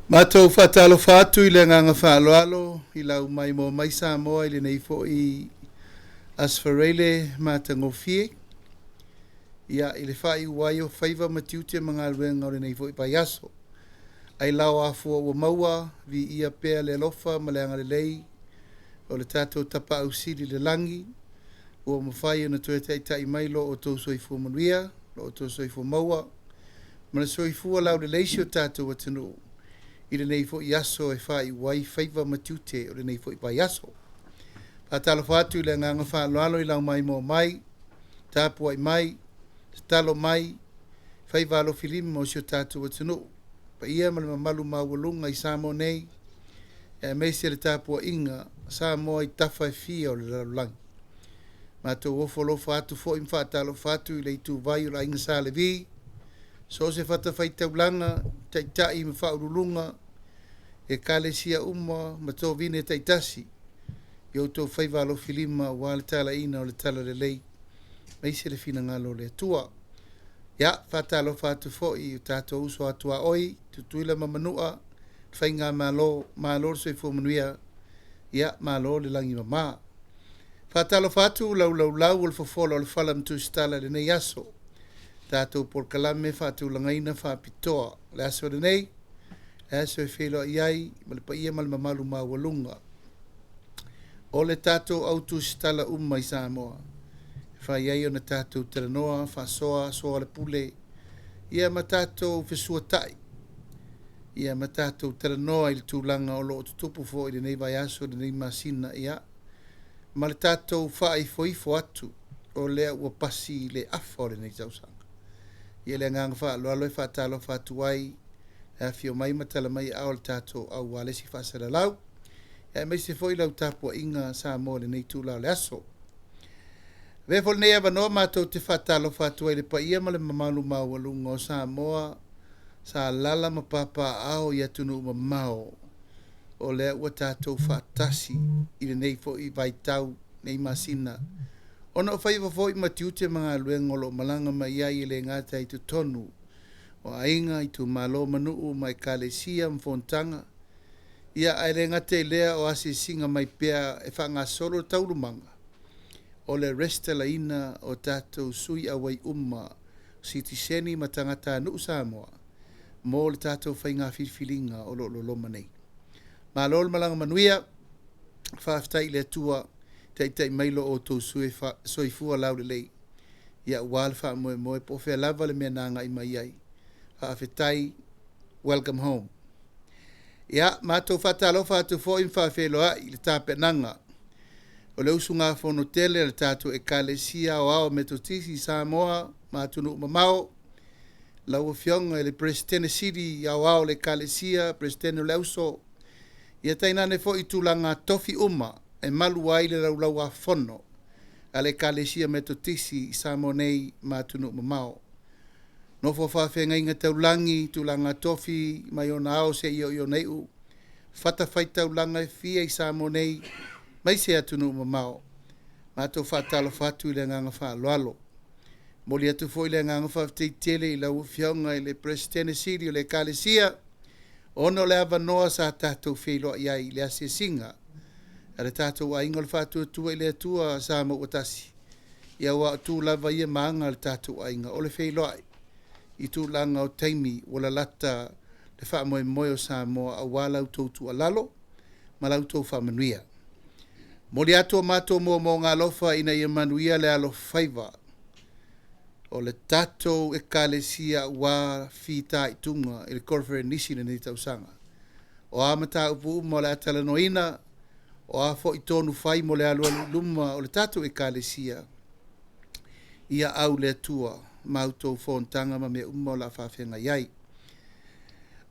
Matou faatalofa atu i le agaga faaaloalo i lau maimoa mai Samoa i lenei foi Aso Faraile matagofie, ia, i le faaiu ai o faiva ma tiute ma galuega o lenei foi vaiaso. Ailao afua ua maua, viia pea le alofa ma le agalelei o le tatou Tapaau Sili i le lagi ua mafai ona toe taitai mai lo outou soifua manuia, lo outou soifua maua ma le soifua laulelei si o tatou atunuu i lenei foi aso e faaiu ai faiva ma tiute o lenei foi vaiaso. Faatalofa atu i le agaga faaaloalo i lau maimoa mai, tapuai mai, tatalo mai, faiva alofilima o si o tatou atunuu, paia ma le mamalu maualuga i Samoa nei, aemaise le tapuaiga a Samoa i tafa e fia o le lalolagi. Matou ofo alofa atu foi ma faatalofa atu i le ituvai o le Aiga Sa Levi, so o se fatafaitaulaga, taitai ma faauluuluga, ekalesia uma ma tovine taitasi i outou faiva alofilima aua le talaiina o le talalelei aemaise le finagalo o le Atua. Ia, faatalofa atu foi i o tatou uso a tuaoi, Tutuila ma Manua, le Faigamalo, malo le soifua manuia, ia malo le lagi e mama. Faatalofa atu lau laulau o le fofola o le fala ma Tusitala i lenei aso. Tatou polokalame faatulagaina faapitoa. O le aso lenei, le aso e feiloai ai ma le paia ma le mamalu maualuga o le tatou au tusitala uma i Samoa e fai ai ona tatou talanoa, faasoa, soa le pule, ia ma tatou fesuata'i, ia ma tatou talanoa i le tulaga o lo o tutupu foi i lenei vaiaso, lenei masina, ia ma le tatou faaifoifo atu o lea ua pasi le afa o lenei tausaga. Ia le agaga faaaloalo e faatalofa atu ai e afio mai ma tala mai aao o le tatou au ualesi faasalalau, aemaise foi lau tapuaiga Samoa i lenei itula o le aso. Avea foi lenei avanoa matou te faatalofa atu ai i le paia ma le mamalu maualuga o Samoa sa alaala ma papaaao i atunuu mamao o lea ua tatou faatasi i lenei foi vaitau, nei masina, ona o faiva foi ma tiute ma galuega o lo o malaga mai ai e le gata i totonu o aiga, itumalo ma nuu ma ekalesia ma fonotaga, ia ae le gata i lea o asiasiga mai pea e faagasolo taualumaga o le resitalaina o tatou sui auai uma, sitiseni ma tagatanuu Samoa mo le tatou faiga filifiliga o lo o loloma nei. Malo le malaga manuia, faafetai i le Atua taitai mai lo outou soifua laulelei ia aua le faamoemoe po o fea lava le mea na agai mai ai. Faafetai, welcome home. Ia, matou faatalofa atu foi ma faafeiloai i le tapenaga o le usugafono tele a le tatou Ekalesia Aoao Metotisi i Samoa ma atunuu mamao, lau Afioga i le Peresetene Sili Aoao o le Ekalesia, Peresetene o le Auso, ia tainane foi tulaga tofi uma e malu ai le Laulau-a-Fono a le Ekalesia Metotisi i Samoa nei ma atunuu mamao. Nofo faafeagaiga taulagi, tulaga tofi mai ona ao seia oo i ona iu, fatafaitaulaga e fia i Samoa nei aemaise atunuu mamao. Matou faatalofa atu i le agaga faaaloalo. Momoli atu foi le agaga faafetai tele i lau Afioga i le Peresetene Sili o le Ekalesia ona o le avanoa sa tatou feiloai ai i le asiasiga a le tatou Aiga o le Faatuatua i le Atua Samoa ua Tasi, ia aua o tu lava ia ma aga a le tatou aiga o le feiloai i tulaga o taimi ua lalata le faamoemoe o Samoa aua la outou tuualalo ma la outou faamanuia. Momoli atu o matou moomooga alofa ina ia manuia le alofaiva o le tatou Ekalesia aua fitaituga i le Koneferenisi i lenei tausaga. O a mataupu uma o le a talanoaina, o a foi tonu fai mo le alualu i luma o le tatou Ekalesia, ia au le Atua ma outou fonotaga ma mea uma o le a faafeagai ai.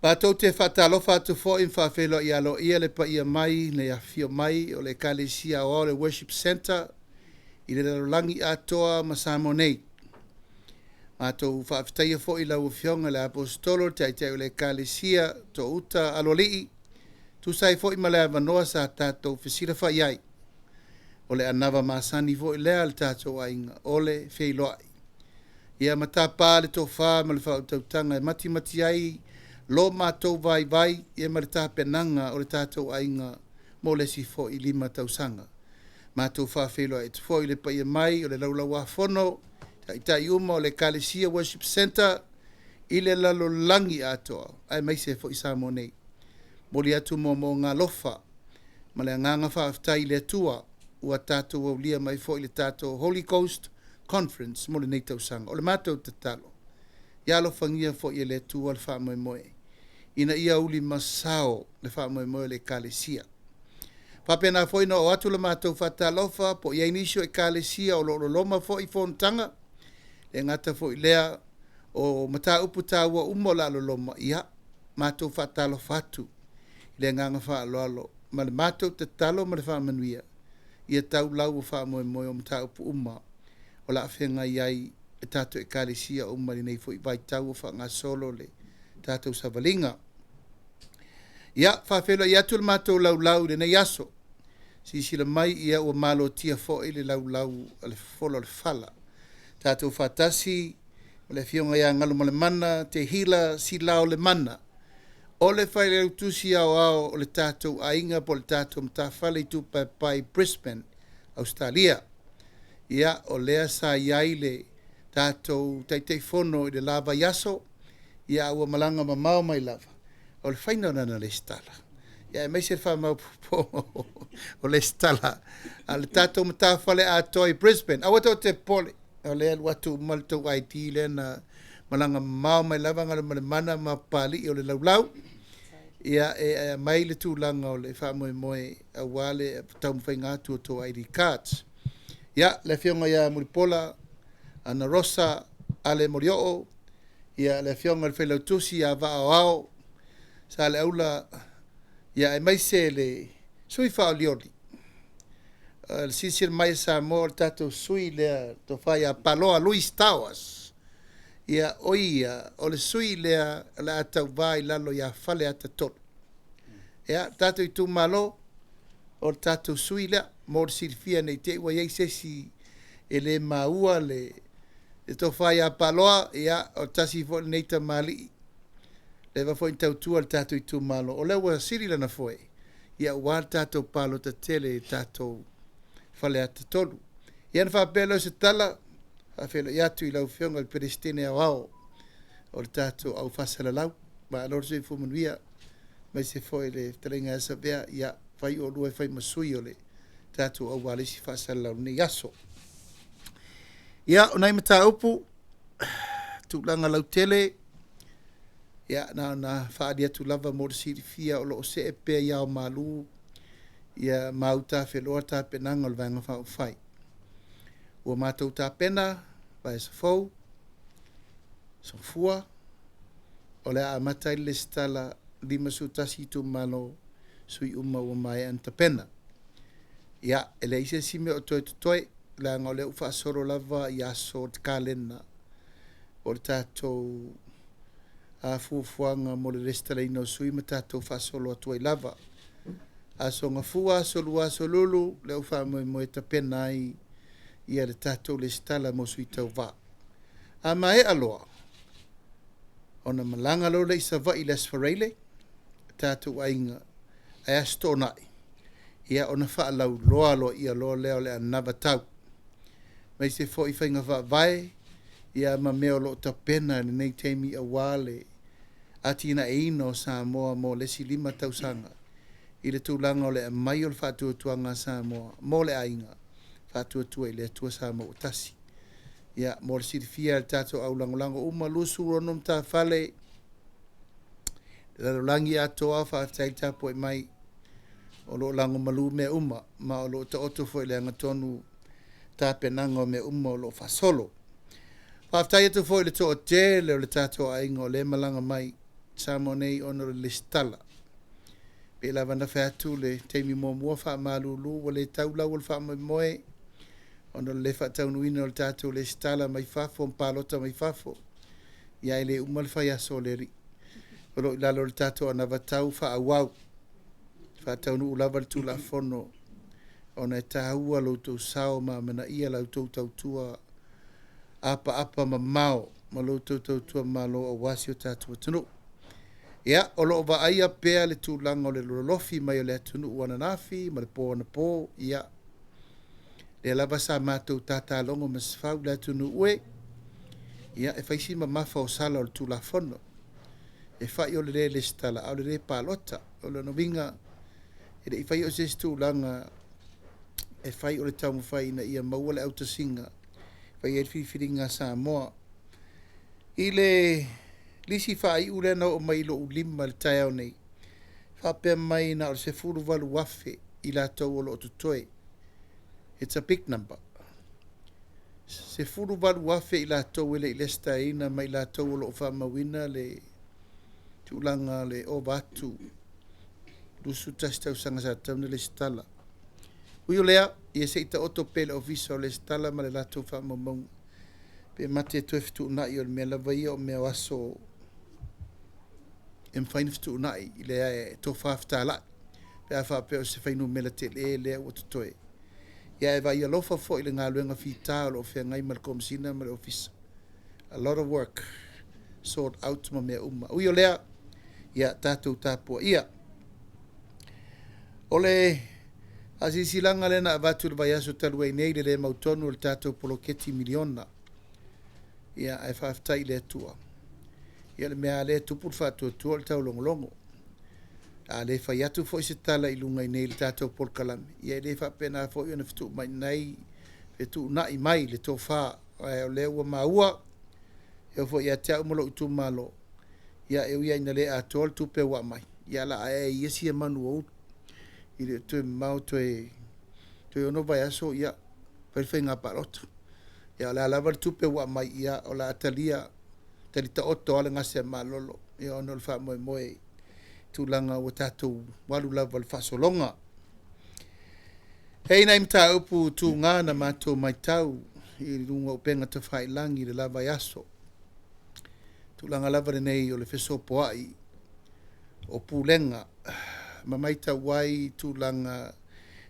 Matou te faatalofa atu foi ma faafeiloai aloaia le paia mai le afifio mai o le Ekalesia Aoao le Worship Centre i le lalolagi atoa ma Samoa nei. Matou faafetaia foi lau Afioga i le Aposetolo, le Taitai o le Ekalesia, To'uta Aloalii, tusa ai foi ma le avanoa sa tatou fesilafai ai. O le anava masani foi lea a le tatou aiga o le feiloai. Ia ma tapa le tofa ma le faautautaga e matimati ai lo matou vaivai ia ma le tapenaga o le tatou aiga mo le isi foi 5 tausaga. Matou faafeiloai atu foi i le paia mai o le Laulau-a-Fono, taitai uma o le Ekalesia Worship Centre i le lalolagi atoa, aemaise foi Samoa nei. Momoli atu moomooga alofa ma le agaga faafetai i le Atua ua tatou aulia mai foi le tatou Holy Ghost Conference mo lenei tausaga. O le matou tatalo, ia alofagia foi e le Atua le faamoemoe, ina ia ulimasao le faamoemoe o le Ekalesia. Faapena foi ona oo atu le matou faatalofa po o i ai nisi o Ekalesia o lo o loloma foi fonotaga, e gata foi i lea o mataupu taua uma o le a loloma, ia matou faatalofa atu i le agaga faaaloalo ma le matou tatalo ma le faamanuia, ia tau lau o faamoemoe o mataupu uma o le a feagai ai e tatou Ekalesia uma i lenei foi vaitau o faagasolo le tatou savaliga. Ia, faafeiloai atu le matou laulau i lenei aso. Silasila mai, ia ua malotia foi le laulau a le fofola o le fala. Tatou faatasi ma le Afioga ia Galumalemana Tehila Silao Lemana, o le Failautusi Aoao o le tatou aiga po o le tatou matafale i Tupaepae i Brisbane, Ausetalia. Ia, o lea sa i ai le tatou Taitaifono i le la vaiaso, ia a ua malaga mamao mai lava, o le faiga o lana resitala, ia aemaise le faamaopoopoga o resitala a le tatou matafale atoa i Brisbane. Aua tou te popole, o lea e alu atu uma le tou ID lea na malaga mamao mai lava Galumalemana ma Papalii o le laulau, ia e aumai le tulaga o le faamoemoe aua le taumafaiga atu o tou ID cards. Ia, le Afioga ia Mulipola Anarosa Ale Molioo, ia le Afioga i le Failautusi ia Vaa o Ao Saleaula, ia aemaise le sui faaolioli, le silasila mai a Samoa o le tatou sui lea, le Tofa ia Paloa Louis Towers, ia o ia o le sui lea o le a tauva i lalo ia Faleata 3. Ia, tatou itumalo, o le tatou sui lea, mo le silafia ne i te i ua i ai se isi e le maua le tofa ia Paloa, ia o le tasi foi lenei tamalii, leva foi ona tautua i le tatou itumalo, o lea ua sili lana foe, ia aua le tatou palota tele i le tatou Faleata 3. Ia ona faapea lea o se tala, faafeiloai atu i lau Afioga i le Peresetene Aoao o le tatou au faasalalau, malo le soifua manuia, aemaise foi le fetalaiga ia Savea, ia fai oulua e fai ma sui o le tatou au alesi faasalalau i lenei aso. Ia, o nai mataupu, tulaga lautele, ia na ona faaali atu lava mo le silafia o lo o see pea i aomalu ia ma utafeloa tapenaga o le Vaega Faaupufai. Ua matou tapena, vaiaso fou, Safua, o le a amata ai le resitala 51 itumalo, sui uma ua maea ona tapena. Ia, e leai se isi mea o toe totoe, leaga o lea ua faasolo lava i aso o le kalena o le tatou fuafuaga mo le resitalaina o sui ma tatou faasolo atu ai lava. Aso Gafua, Aso Lua, Aso Lulu, lea ua faamoemoe e tapena ai ia le tatou resitala mo sui tauva. A maea loa, ona malaga loa lea i Savaii i le Aso Faraile, tatou aiga, ae Aso Toonai, ia ona faalauiloa aloaia loa lea o le anavatau, aemaise foi faiga faavae ia ma mea o lo o tapena i lenei taimi aua le atinaeina o Samoa mo le isi 5 tausaga i le tulaga o le aumai o le faatuatuaga a Samoa mo le aiga faatuatua i le Atua Samoa ua tasi. Ia, mo le silafia e le tatou aulagolago uma 26 matafale le lalolagi atoa, faafetai le tapuai mai, o lo o lagomalu mea uma, ma o lo o taoto foi i le agatonu tapenaga o mea uma o lo o faasolo. Faafetai atu foi i le toatele o le tatou aiga o lea e malaga mai i Samoa nei ona o le resitala. Pei lava ona fai atu le taimi muamua, faamalulu ua le tau lau o le faamoemoe ona o le le faataunuuina o le tatou resitala mai fafo ma palota mai fafo, ia e le uma le fai aso o le alii. O lo o i lalo o le tatou anavatau faaauau, faataunuu lava le Tulafono ona e taua lo outou sao ma amanaia la outou tautua apaapa mamao ma lo outou tautua malo aua si o tatou atunuu. Ia, o lo o vaaia pea le tulaga o le lolofi mai o le atunuu ananafi ma le po anapo. Ia, lea lava sa matou tatalogo masefau le atunuu e, ia, e fai si mamafa o sala o le Tulafono. E fai o le lē resitala a o le lē palota. O lona uiga, e le i faia o se isi tulaga e fai o le taumafai ina ia maua le autasiga e fai ai le filifiliga a Samoa. I le lisi faaiu lea na oo mai i lou lima i le taeao nei, faapea mai na o le 18,000 i latou o lo o totoe. It's a big number. 18,000 i latou e le i resitalaina ma i latou o lo o faamauina le tulaga o le ova atu 21 tausaga sa tatau ona resitala. Ui o lea, ia se i taoto pea i le Ofisa o Resitala ma le latou faamaumauga pe mata e toe fetuunai, o le mea lava ia o mea o aso e mafai ona fetuunai i le tofa fetalai pe a faapea o se fuainumera tele lea ua totoe. Ia ae vaai alofa foi i le galuega fita o lo o feagai ma le Komesina ma le Ofisa. A lot of work sort out ma mea uma. Ui o lea, ia tatou tapuaia. O le faasilasilaga lea na avatu i le vaiaso talu ai nei i le le mautonu o le tatou poloketi miliona. Ia ae faafetai i le Atua. Ia o le mea lava lea e tupu le faatuatua o le taulogologo. A le fai atu foi se tala i luga i inei i le tatou polokalame, ia e le faapena foi ona fetuunai mai le tofa, ae o lea ua maua, e oo foi ia te au ma lou itumalo, ia e ui lava ina le atoa le tupe ua aumai, ia o le a ae ai ia sia manu ua ulu. E le o toe mamao toe 6 vaiaso fai le faiga palota. Ia a o le a lava le tupe ua aumai, ia o le a talia, tali taoto lava le gase a malolo ona o le faamoemoe i tulaga ua tatou alu lava i le faasologa. E i ai nai mataupu tuga na matou matau i luga o upega tafailagi i le la vaiaso, tulaga lava lenei o le fesopoai o Pulega ma matau ai i tulaga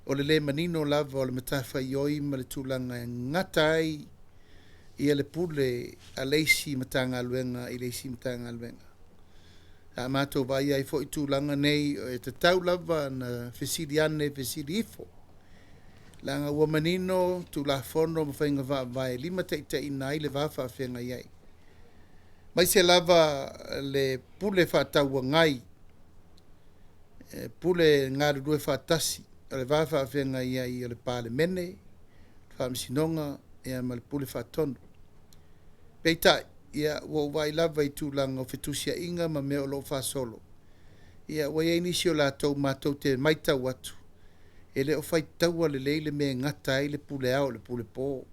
o le le manino lava o le matafaioi ma le tulaga e gata ai le pule a le isi Matagaluega i le isi Matagaluega. Sa matou vaaia ai foi tulaga nei e tatau lava ona fesili ane fesili ifo, leaga ua manino Tulafono ma faiga faavae e limataitaiina ai le va faafeagai ai, aemaise lava le pule faatauagai, pule galulue faatasi o le va faafeagai ai o le Palemene, Faamasinoga ma le Pule Faatonu. Peitai, ia ua ou vaai lava i tulaga o fetusiaiga ma mea o lo o faasolo, ia ua i ai nisi o latou matou te matau atu e le o faitaua lelei le mea e gata ai le pule ao i le pule po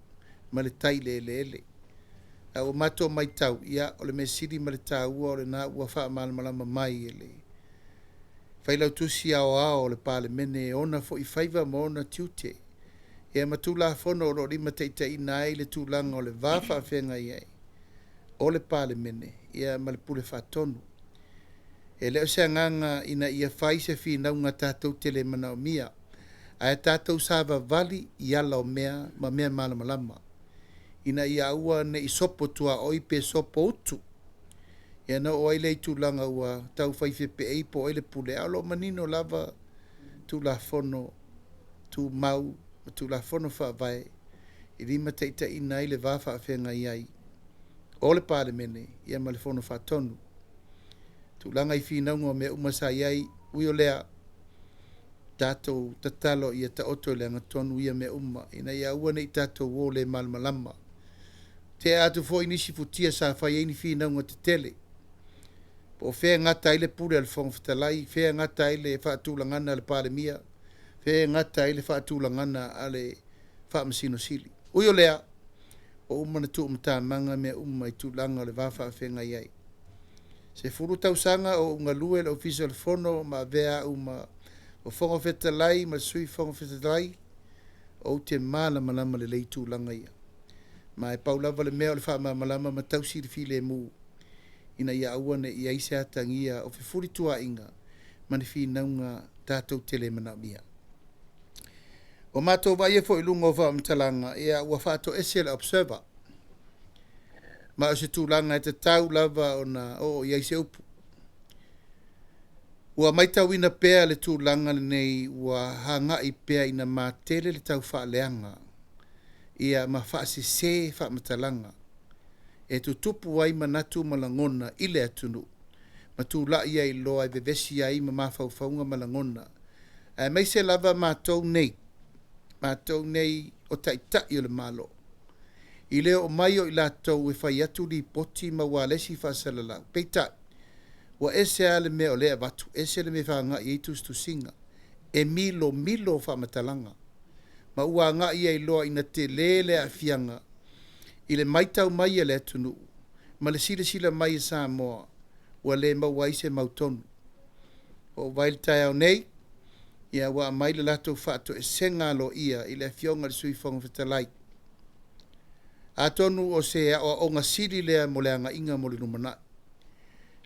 ma le tai i le eleele. Ae ua matou matau, ia o le mea sili ma le taua o lena ua faamalamalama mai e le Failautusi Aoao o le Palemene e ona foi faiva ma ona tiute, ia ma Tulafono o lo o limataitaiina ai le tulaga o le va faafeagai ai o le Palemene ma le Pule Faatonu. E le o se agaga ina ia fai se finauga tatou te le manaomia, ae tatou savavali i ala o mea ma mea malamalama ina ia aua ne i sopo tuaoi pe sopoutu. Ia ona oo ai lea i tulaga ua tau fai fepeai po o ai le pule, a o lo o manino lava Tulafono Tumau ma Tulafono Faavae e limataitaiina ai le va faafeagai ai o le Palemene ma le Fono Faatonu. Tulaga i finauga o mea uma sa i ai, ui o lea, tatou tatalo ia taoto i le agatonu ia mea uma ina ia aua ne i tatou o le malamalama. Tea atu foi nisi futia sa fai ai ni finauga tetele, po o fea e gata ai le pule a le Fofoga Fetalai, fea e gata ai le faatulagaga a le Palemia, fea e gata ai le faatulagaga a le Faamasino Sili. Ui o lea, ua uma ona tuumatamaga mea uma i tulaga o le va faafeagai ai. 10 tausaga o ou galue i le Ofisa o le Fono ma avea au ma Fofoga Fetalai ma Sui Fofoga Fetalai, ou te malamalama lelei i tulaga ia. Ma e pau lava le mea o le faamalamalama ma tausi le filemu ina ia aua ne i i ai se atagia o fefulituaaiga ma ni finauga tatou te le manaomia. Ua matou vaaia foi i luga o faamatalaga, ia ua faatoese le Observer, ma o se tulaga e tatau lava ona oo i ai se upu. Ua matauina pea le tulaga lenei ua agai pea ina matele le taufaaleaga ia ma faasese faamatalaga e tutupu ai manatu ma lagona i le atunuu ma tulai ai loa e vevesi ai ma mafaufauga ma lagona aemaise lava matou nei, matou nei o Taitai o le Malo. I le oo mai o i latou e fai atu lipoti ma ualesi faasalalau, peitai, ua ese lava le mea o lea e avatu, ese le mea e feagai ai tusitusiga, e milomilo faamatalaga, ma ua agai ai loa ina tele le aafiaga i le matau mai a le atunuu ma le silasila mai e Samoa ua le maua ai se mautonu. Ua ou vaai i le taeao nei, ia ua aumai le latou faatoesega aloaia i le Afioga i le Sui Fofoga Fetalai. Atonu o se aoaoga sili lea mo le agaiga mo le lumanai,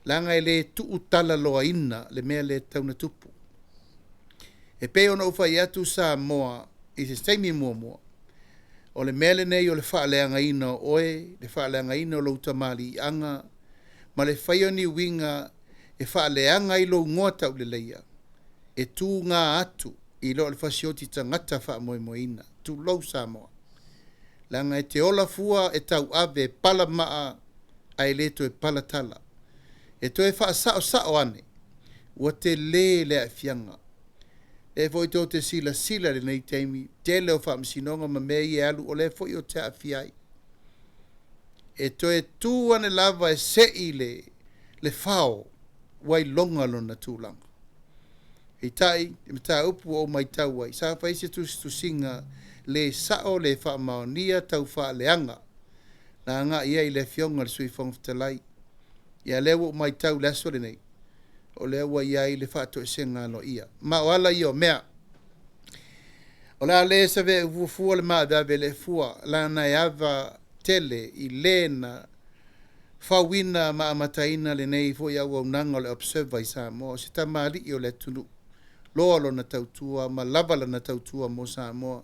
leaga e le tuutalaloaina le mea lea e tatau ona tupu. E pei ona ou fai atu Samoa i se taimi muamua, o le mea lenei o le faaleagaina o oe, le faaleagaina o lou tamaliiaga, ma le faia o ni uiga e faaleaga ai lou igoa tauleleia, e tuga atu i lo le fasioti tagata faamoemoeina. Tulou Samoa. Leaga e te ola fua e tauave e pala maa ae le toe pala tala. E toe faasaosao ane, ua tele le aafiaga. O lea foi tou te silasila i lenei taimi, tele o faamasinoga ma mea ia e alu, o lea foi ou te aafia ai. E toe tu ane lava e sei le, le fao ua iloga lona tulaga. Peitai, i mataupu ua ou matau ai, sa fai se tusitusiga le sao, le faamaonia, taufaaleaga na agai i ai i le Afioga i le Sui Fofoga Fetalai. Ia lea ua ou matau i le aso lenei, o lea ua i ai le faatoesega aloaia. Ma o ala ia o mea. O le a le saveaua fua le maaveave i le efua, leaga e ava tele i le na fauina ma amataina lenei foi auaunaga o le Observer i Samoa, o se tamalii o le atunuu, loa lona tautua ma lava lana tautua mo Samoa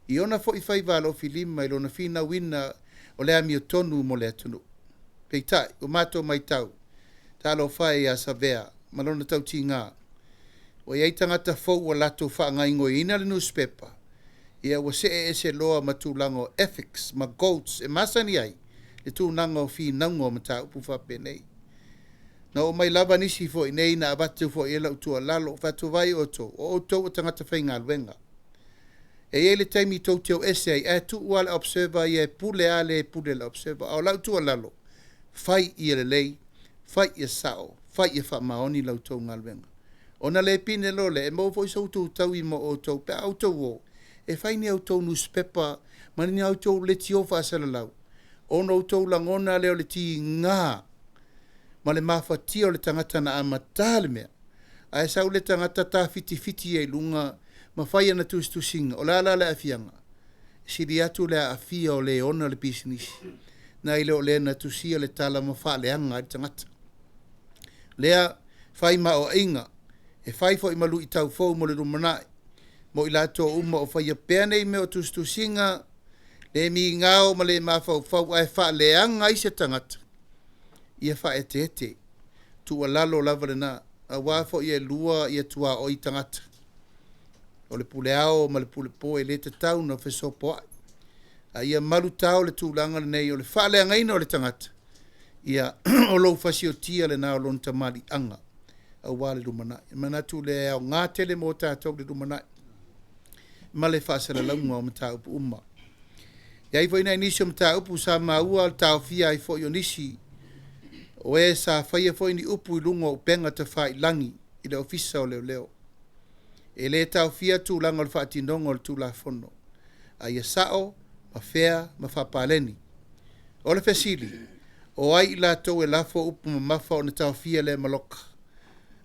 i ona foi faiva alofilima i lona finauina o le amiotonu mo le atunuu. Peitai, ua matou matau, talofa e ia Savea ma lona tautiga, ua i ai tagata fou ua latou faagaegoiina le nusipepa, ia ua see ese loa ma tulaga o ethics ma codes e masani ai le tulaga o finauga o mataupu faapenei. Na oo mai lava nisi foi nei na avatu foi i ai lau tuualalo, fai atu, vaai outou, o outou o tagata faigaluega. E i ai le taimi tou te o ese ai, ae tuu lava le Observer ia e pule lava le pule i le Observer. A o lau tuualalo, fai ia lelei, fai ia sao, fai ia faamaoni la outou galuega. Ona le pine loa lea, e maua foi se utu taui mo outou pe a outou o e fai ni a outou nusipepa ma ni a outou leitio faasalalau, ona outou lagona lea o le tiga ma le mafatia o le tagata na amata le mea, ae sau le tagata tafitifiti ai i luga ma fai ana tusitusiga. O le a la le aafiaga? E sili atu le aafia o le ona le pisinisi nai lo le na tusia le tala ma faaleaga ai le tagata. Lea fai ma aoaiga, e fai foi ma luitau fou mo le lumanai, mo i latou uma o faia pea nei mea o tusitusiga, le migao ma le mafaufau ae faaleaga ai se tagata, ia faaeteete. Tuualalo lava lena, aua foi e lua ia tuaoi tagata. O le pule ao ma le pule po e le tatau ona fesopoai. A ia malutao le tulaga lenei o le faaleagaina o le tagata, ia o lou fasiotia lena o lona tamaliiaga aua le lumanai. E manatu lea e aoga tele mo tatou i le lumanai ma le faasalalauga o mataupu uma. E i ai foi nai nisi o mataupu sa maua le taofia ai foi o nisi o e sa faia foi ni upu i luga o upega tafailagi i le Ofisa o Leoleo. E le taofia tulaga o le faatinoga o le Tulafono, a ia sao ma fea ma faapaleni. O le fesili, o ai i latou e lafo upu mamafa ona taofia lea ma loka?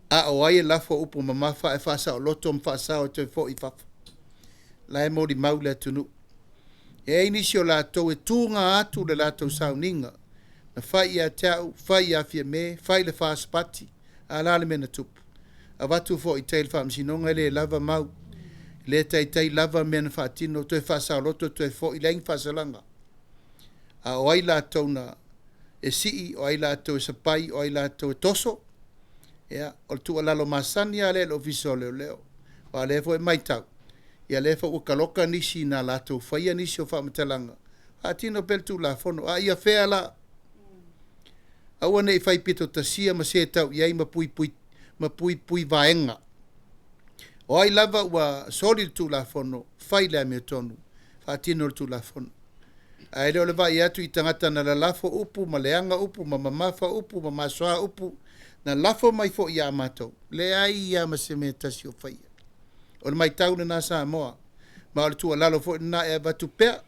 A o ai e lafo upu mamafa ae faasaoloto ma faasao e toe foi i fafo? La e molimau le atunuu. E i ai nisi o latou e tuga atu le latou sauniga, na fai ia te au, fai ia Fiame, fai i le First Party, a o le a le mea na tupu? Avatu foi i tai i le faamasinoga e le lava mau, e le taitai lava mea na faatino, toe faasaoloto toe foi, leai ni faasalaga. A o ai latou na e sii, o ai latou e sapai, o ai latou e toso? Ia, o le tuualalo masani lava lea i le Ofisa o Leoleo, aua o lea foi e matau, ia lea foi ua taloka nisi na latou faia nisi o faamatalaga, faatino pea le Tulafono. A ia fair la, aua ne i fai pito tasia ma setau i ai ma puipui, ma puipui vaega. O ai lava ua soli le Tulafono, fai le amiotonu, faatino le Tulafono. Ae le o le vaai atu i tagata na lalafo upu ma leaga upu ma mamafa upu ma masoa upu, na lafo mai foi ia matou, leai lava ma se mea e tasi o faia. O le matau lena Samoa, ma o le tuualalo foi lena e avatu pea,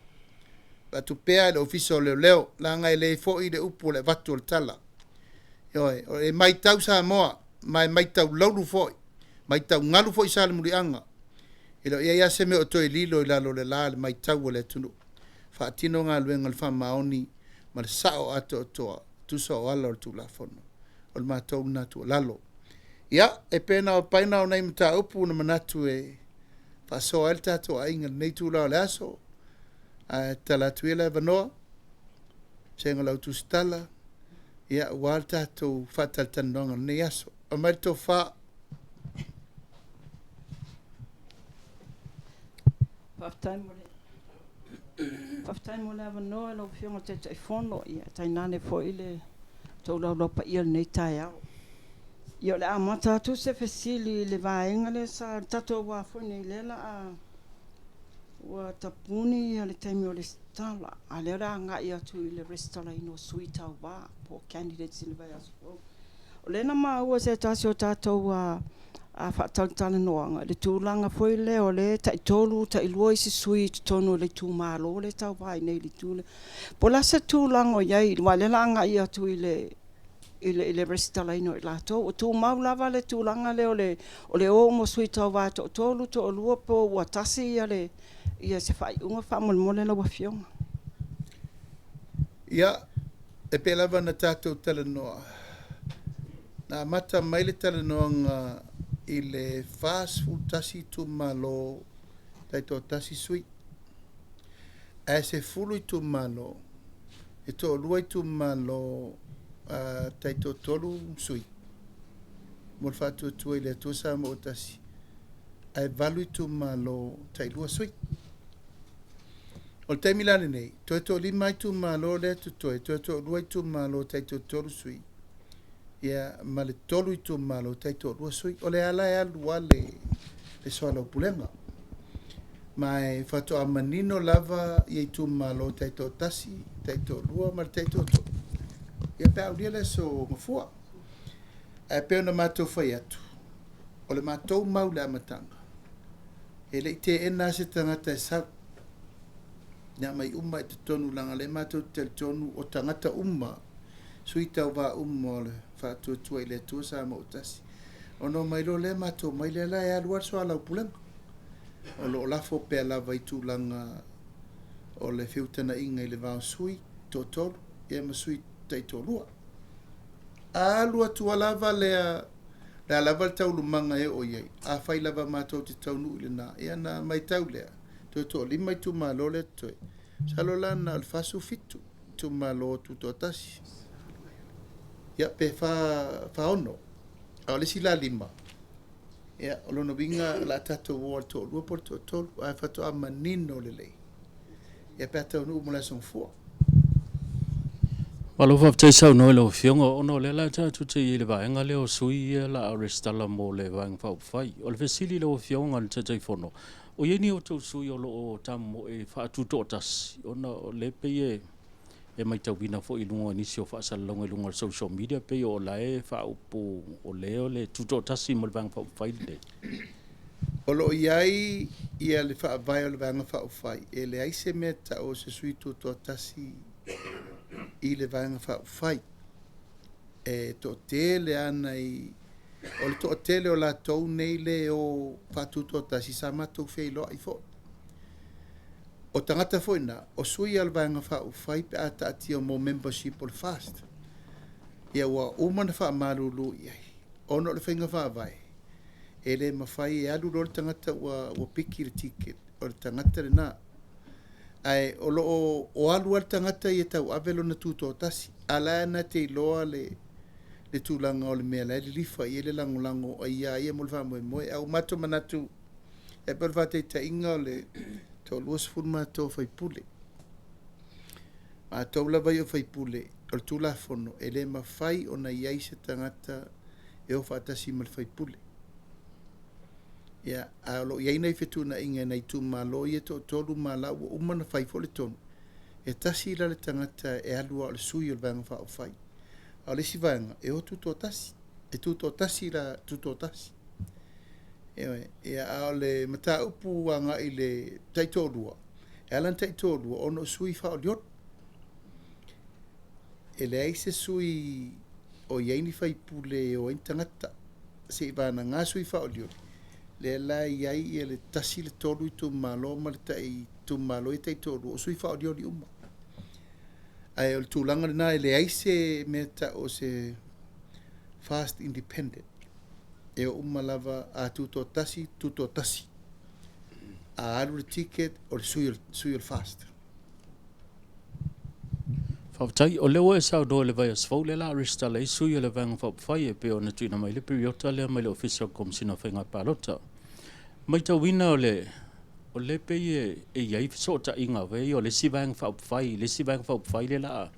avatu pea i le Ofisa o Leoleo, leaga e le foi le upu o le avatu o le tala. Ioe, e matau Samoa, ma e matau laulu foi, matau galu foi Salemuliaga. E le o i ai lava se mea o toe lilo i lalo o le la i le matau a le atunuu. Faatino galuega i le faamaoni ma le sao atoatoa, tusa o ala o le Tulafono. O le matou lena tuualalo. Ia, e pei na o le pau lena o nai mataupu na manatu e faasoa ai le tatou aiga i lenei itula o le aso. Ae tatala atu ia le avanoa, vasega o le au tusitala, ia aua le tatou faatalatalanoaga o lenei aso. Aumai le tofa. Faafetai mo le Faafetai mo le avanoa i lau Afioga i le Taitaifono, ia tainane foi le tou laulau paia i lenei taeao. Ia o le a amata atu se fesili i le vaega lea sa tatou foi nei lea o le a ua tapuni le taimi o le resitala, a o lea o le a agai atu i le resitalaina o sui tauva po o candidates i le vaiaso fou. O lea na maua e se tasi o tatou faatalatalanoaga le tulaga foi lea o lea e taitolu, tailua isi sui i totonu o le itumalo lea e tauva ai nei i le itu lea. Po o le a se tulaga o i ai aua o lea o le a agai atu i le resitalaina o i latou. O tumau lava le tulaga lea o le o uma o sui tauva e toatolu, toalua po ua tasi se faaiuga faamolemole lau Afioga? Ia, e pei lava ona tatou talanoa, na amata mai le talanoaga i le 41 itumalo taitoatasi sui, ae 10 itumalo, e toalua itumalo taitoatolu sui mo le Faatuatua i le Atua Samoa ua Tasi, ae 8 itumalo tailua sui. O le taimi la lenei, toe toalima itumalo lea e totoe, toe toalua itumalo taitoatolu sui, ia ma le 3 itumalo taitoalua sui. O lea la e alu lava le soalaupulega. Ma e faatoa manino lava ia itumalo taitoatasi, taitoalua ma le taitoatolu, ia pe a aulia le aso Gafua. Ae pei ona matou fai atu, o le matou mau i le amataga, e le i teena lava se tagata e sau, na aumai uma lava i totonu leaga o lea matou te talitonu o tagata uma, sui tauva uma o le Faatuatua i le Atua Samoa ua Tasi. Ona omai loa lea matou omai lea la e alu lava le soalaupulega. O lo o lafo pea lava i tulaga o le feutagaiga i le va o sui toatolu ia ma sui taitoalua. A alu atu lava lea, o le a lava le taualumaga e oo i ai, afai lava matou te taunuu i lena, ia ona matau lea, toe toalima itumalo lea e totoe, masalo la na o le 47 itumalo tutoatasi, ia pe 46. A o le isi la 5, ia o lona uiga o le a tatou o lava i le toalua po o le toatolu, ae faatoa manino lelei ia pe a taunuu mo le Aso Gafua. Malo faafetai saunoa i lau Afioga, ona o lea la tatou te i ai i le vaega lea o sui ia o le a resitala mo le Vaega Faaupufai. O le fesili i lau Afioga i le Taitaifono, o i ai ni outou sui o lo o tamomoe e faatutoatasi, ona o lea e pei e matauina foi i luga o nisi o faasalalauga i luga o le social media, pei o la e faaupu o lea o le tutoatasi mo le Vaega Faaupufai lenei. O lo o i ai ia le faavae o le Vaega Faaupufai, e leai se mea e tau o se sui tutoatasi i le Vaega Faaupufai. E toatele lava nai... o le toatele o latou nei e o faatutoatasi, sa matou feiloai foi. O tagata foi na, o sui o le Vaega Faaupufai pe a taatia mo membership o le FAST. Ia ua uma ona faamalulu i ai, ona o le faiga faavae, e le mafai e alu loa le tagata ua piki le ticket, o le tagata lena. Ae o lo o alu lava le tagata ia e tauave lona tutoatasi, a o la e na te iloa le le tulaga o le mea la e lilifa i ai le lagolago a ia ia mo le faamoemoe. Ae ua matou manatu e pei o le faataitaiga o le toa-20 matou o faipule. Matou lava ia o faipule, o le Tulafono e le mafai ona i ai se tagata e o faatasi ma le faipule. Ia, ae o lo o i ai nai fetuunaiga i nai itumalo ia e toatolu ma la ua uma ona fai foi le tonu, e tasi la le tagata e alu lava o le sui o le Vaega Faaupufai. A o le isi vaega, e o tutoatasi, e tutoatasi la, tutoatasi. Ioe, ia, a o le mataupu agai i le taitoalua, e ala ona taitoalua ona o sui faaolioli. E leai se sui o i ai ni faipule e o ai ni tagata, seivagana sui faaolioli, lea la e i ai le 1 i le 3 itumalo ma le tai itumalo ia taitoalua, o sui faaolioli uma. Ae o le tulaga lena, e leai se mea e tau o se fast independent. E o uma lava a tutoatasi, tutoatasi. A alu le ticket o le sui o le FAST. Faafetai. O lea ua e saunoa i le vaiaso fou lea o le a resitala ai sui o le Vaega Faaupufai e pei ona tuuina mai le piriota lea mai le Ofisa o le Komesina o Faiga Palota. Matauina o le o lea pei e i ai fesootaiga foi o le isi Vaega Faaupufai i le isi Vaega Faaupufai lea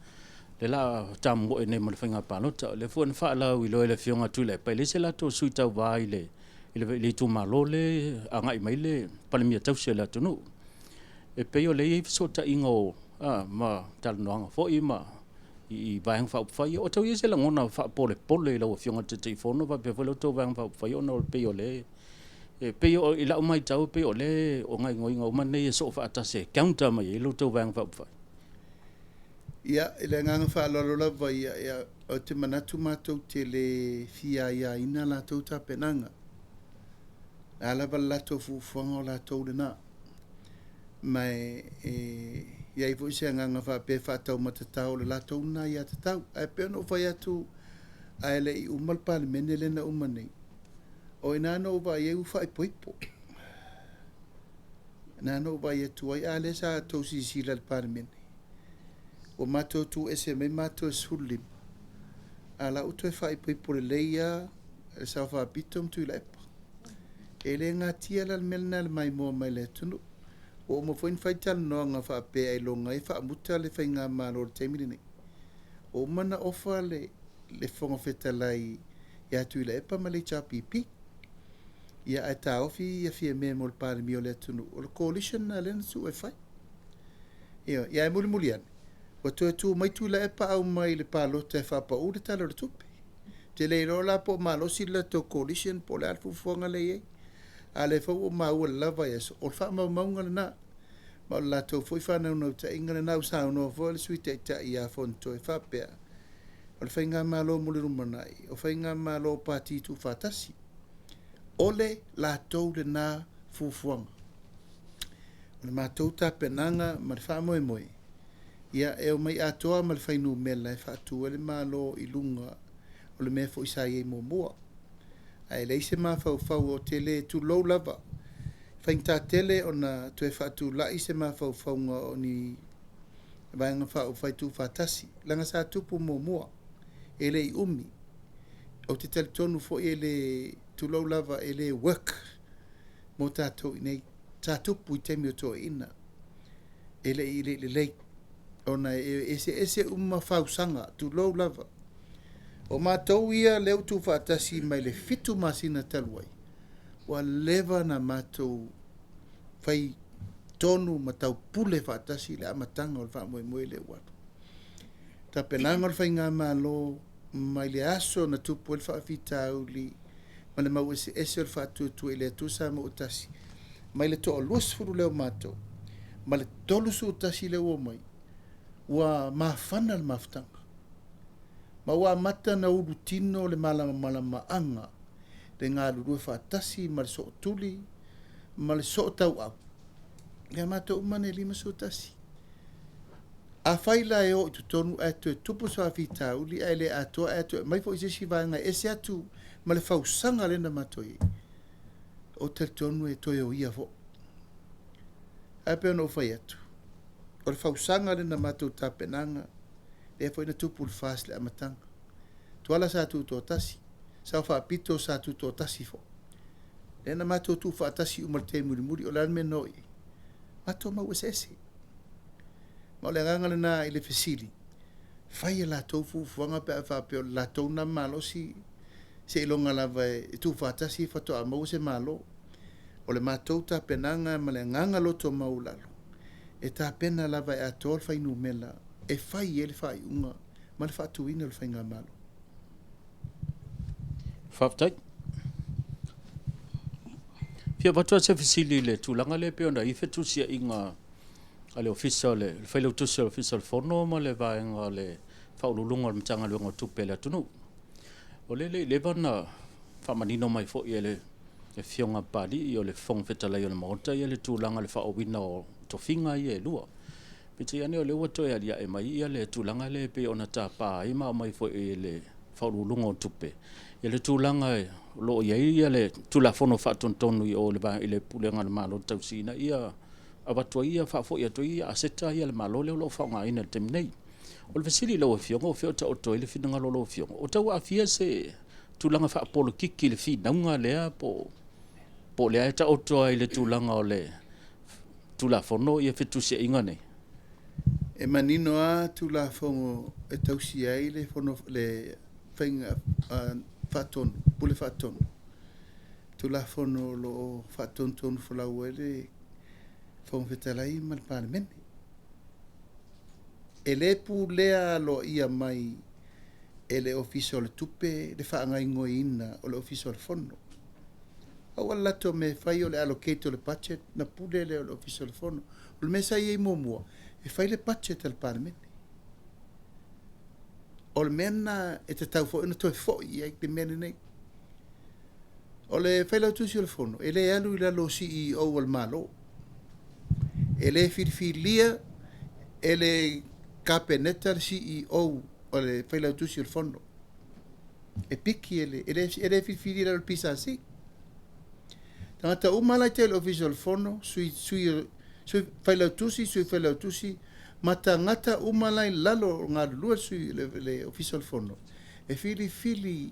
o le a tamomoe nei ma le Faiga Palota. O lea foi na faalauiloa e le Afioga ia Tuilaepa, e leai se latou sui tauva i le itumalo lea e agai mai le Palemia tausi o le atunuu. E pei o lea e i ai fesootaiga ma talanoaga foi ma i Vaega Faaupufai. O tau i ai se lagona faapolepole i lau Afioga i le Taitaifono faapea foi la outou Vaega Faaupufai, ona o le pei o lea e pei o i lau matau, pei o lea o gaoioiga uma nei e soo faatasi e counter mai ai la outou Vaega Faaupufai. Ia, i le agaga faaaloalo lava ia, ia, ou te manatu matou te le fia aiaina latou tapenaga. O le a lava le latou fuafuaga o latou lena. Ma e i ai foi se agaga faapea e faataumatatao o le latou lena aiatatau. Ae pei ona ou fai atu, ae le i uma le Palemene lea na uma nei, o i ina na ou vaai ai ua faaipoipo. Na na ou vaai atu ai, a lea sa outou silasila i le Palemene, ua matou tu ese mai matou e 15, a o la ua toe faaipoipo lelei lava le Sao Faapito ma Tuilaepa. E le natia la le mea lena i le maimoa mai le atunuu. Ua uma foi ona fai talanoaga faapea ailoga e faamuta le faigamalo i le taimi lenei. Ua uma ona ofa le Fofoga Fetalai ia Tuilaepa ma le HRPP. Ia ae taofi ia Fiame mo le Palemia o le atunuu. O le coalition lena lea na tuu e fai. Ia, ae mulimuli ane, ua toe tu mai Tuilaepa aumai i le palota e faapau le Tala o le Tupe. Te le iloa la po o malosi le latou coalition po o le a le fuafuaga lea e i ai. A o lea foi ua maua i le la vaiaso, o le faamaumauga lena. Ma o le latou foi faanaunautaiga lena. Ua saunoa foi le Sui Taitai ia Fonotoe e faapea, o le faigamalo mo le lumanai, o faigamalo pati tuufaatasi. O le latou lena fuafuaga. O le matou tapenaga ma le faamoemoe, ia e omai atoa ma le fuainumera e faatu ai le Malo i luga o le mea foi sa i ai muamua. Ae leai se mafaufau o tele, tulou lava, faigata tele ona toe faatulai se mafaufauga o ni Vaega Faaupufai Tuufaatasi, leaga sa tupu muamua, e le i umi. Ou te talitonu foi e le, tulou lava, e le work mo tatou i inei. Sa tupu i taimi o toeaiina, e le i lelei, ona e eseese uma fausaga, tulou lava. O matou ia lea ua tuufaatasi mai le 7 masina talu ai, ua leva ona matou fai tonu ma taupule faatasi le amataga o le faamoemoe lea ua alu. Tapenaga o le faigamalo mai le aso na tupu ai le faafitauli ma le mau eseese o le faatuatua i le Atua Samoa ua tasi, mai le toa 20 lea o matou, ma le 31 lea ua omai, ua mafana le mafutaga. Ma ua amata ona ulutino le malamalamaaga, le galulue faatasi ma le sootuli ma le sootauau, ia matou uma nei e 51. Afai la e o i totonu ae toe tupu se faafitauli ae le atoa ae toe aumai foi se isi vaega e ese atu ma le fausaga lea na matou i ai, ou te talitonu e toe oia foi. Ae pei ona ou fai atu, o le fausaga lea na matou tapenaga, lea foi na tupu i le FAST i le amataga. Tuala sa tutoatasi, Sao Faapito sa tutoatasi foi. Lea na matou tuufaatasi uma i le taimi mulimuli, o le a le mea na oo i ai? Matou mau eseese. Ma o le agaga lena i le fesili, fai a latou fuafuaga pe a faapea o le latou lena malosi seiloga lava e tuufaatasi faatoa maua se Malo. O le matou tapenaga ma le agaga loto maualalo, e tapena lava e atoa le fuainumera e fai ai le faaiuga ma le faatuina o le faigamalo. Faafetai. Fia avatu lava se fesili i le tulaga lea pei ona i ai fetusiaiga a le Ofisa o le Failautusi o le Ofisa o le Fono ma le vaega o le Faauluuluga o le Matagaluega o Tupe a le atunuu. O lea e le i leva ona faamanino mai foi e le Afioga a Papalii o le Fofoga Fetalai o le Maota le tulaga o le faaooina o tofiga ia e lua. Peitai ane o lea ua toe aliae mai le tulaga lea e pei ona tapa ai ma aumai foi e le Faauluuluga o Tupe le tulaga o lo o i ai le Tulafono Faatonutonu i o i le Pulega a le Malo tausi ina ia avatu ai faafoi atu ai aseta ia a le Malo lea o lo o faaaogaina i le taimi nei. O le fesili i lau Afioga, o fea o taoto ai le finagalo o lau Afioga? O tau aafia se tulaga faapolokiki i le finauga lea po o lea e taoto ai i le tulaga o le Tulafono fetusiaiga nei? E manino lava Tulafono e tausia ai le fono, le faiga faatonu, pule faatonu, Tulafono o lo o faatonutonu folau ai le Fofoga Fetalai ma le Palemene. E le pulea aloaia mai e le Ofisa o le Tupe le faagaoioiga o le Ofisa o le Fono. Aua le latou mea e fai o le allocate o le budget na pule lea o le Ofisa o le Fono. O le mea sa i ai muamua, e fai le budget a le Palemene. O le mea lena e tatau foi ona toe foi i ai le mea lenei. O le Failautusi o le Fono, e le alu i lalo o CEO o le Malo. E le filifilia e le Kapeneta le CEO o le Failautusi o le Fono. E piki e le filifilia i lalo o le PSC. Tagata uma la i tai o le Ofisa o le Fono, sui Failautusi, sui Failautusi, ma tagata uma la i lalo o galulue le Ofisa o le Fono, e filifili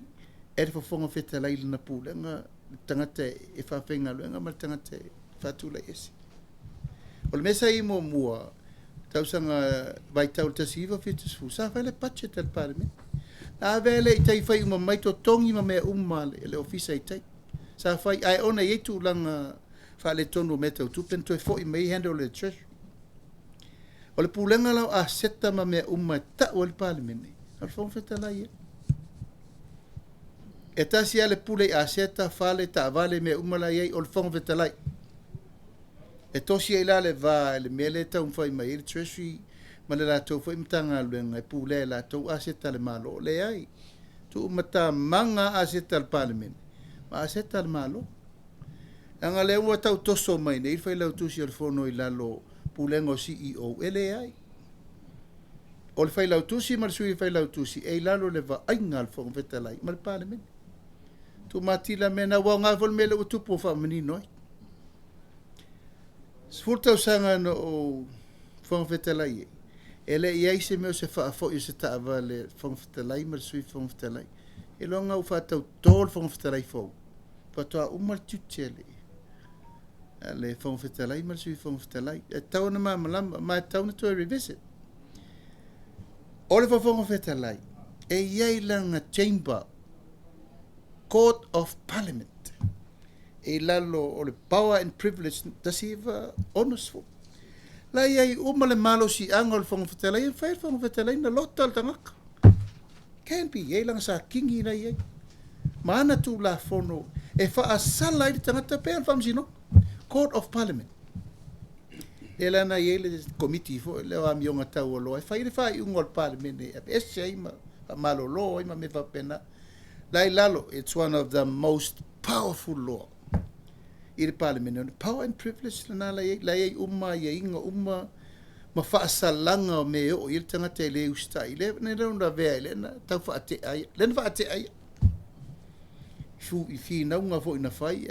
e le Fofoga Fetalai i lana pulega le tagata e faafaigaluega ma le tagata e faatulai ese. O le mea sa i ai muamua, tausaga vaitau i le 1970, sa fai le budget a le Palemene. Na ave lea i tai fai uma mai totogi ma mea uma le ofisa i tai. Sa fai, ae ona e i ai tulaga faaletonu o mea tau tupe, na toe foi mai handle e le Treasury. O le pulega la o aseta ma mea uma e tau ai le Palemene, o le Fofoga Fetalai ia. E tasi lava le pule i aseta, fale, taavale, mea uma la i ai, o le Fofoga Fetalai. E tosi ai la le va i le mea lea e taumafai mai ai le Treasury ma le latou foi Matagaluega e pulea e latou aseta a le Malo. Leai, tuumatamaga aseta a le Palemene ma aseta a le Malo. Leaga lea ua tau toso mai nei le Failautusi o le Fono i lalo pulega o CEO, e leai. O le Failautusi ma le Sui Failautusi e i lalo le vaaiga a le Fofoga Fetalai ma le Palemene. Tuumatila mea na, ua aoga foi le mea lea ua tupu o faamanino ai. 10 tausaga na ou Fofoga Fetalai ai, e le i ai se mea o se faafoi o se taavale Fofoga Fetalai ma le Sui Fofoga Fetalai. E loga ua faatauto le Fofoga Fetalai fou, faatoa uma le tiute le Fofoga Fetalai ma le Sui Fofoga Fetalai. E tatau ona malamalama, ma e tatau ona toe revisit. O le Fofoga Fetalai, e i ai lana chamber, Court of Parliament, e i lalo o le Power and Privilege 1960. La i ai uma le malosiaga o le Fofoga Fetalai, e fai le Fofoga Fetalai na lota le tagata. Can be, e lana sa kingi la i ai. Ma ana Tulafono e faasala ai le tagata pe le faamasinoga. Court of Parliament. E la na i ai le komiti foi le o amioga taualoa e fai le faaiuga o le Palemene e ese ai ma faamalolo ai ma mea faapena. La i lalo, it's one of the most powerful law i le Palemene. Power and privilege lena la i ai uma iaiga uma ma faasalaga o mea o i le tagata e le usitai. Le ne lea ona avea i le na tau faatea ai. Le na faatea ai. I finauga foi na fai,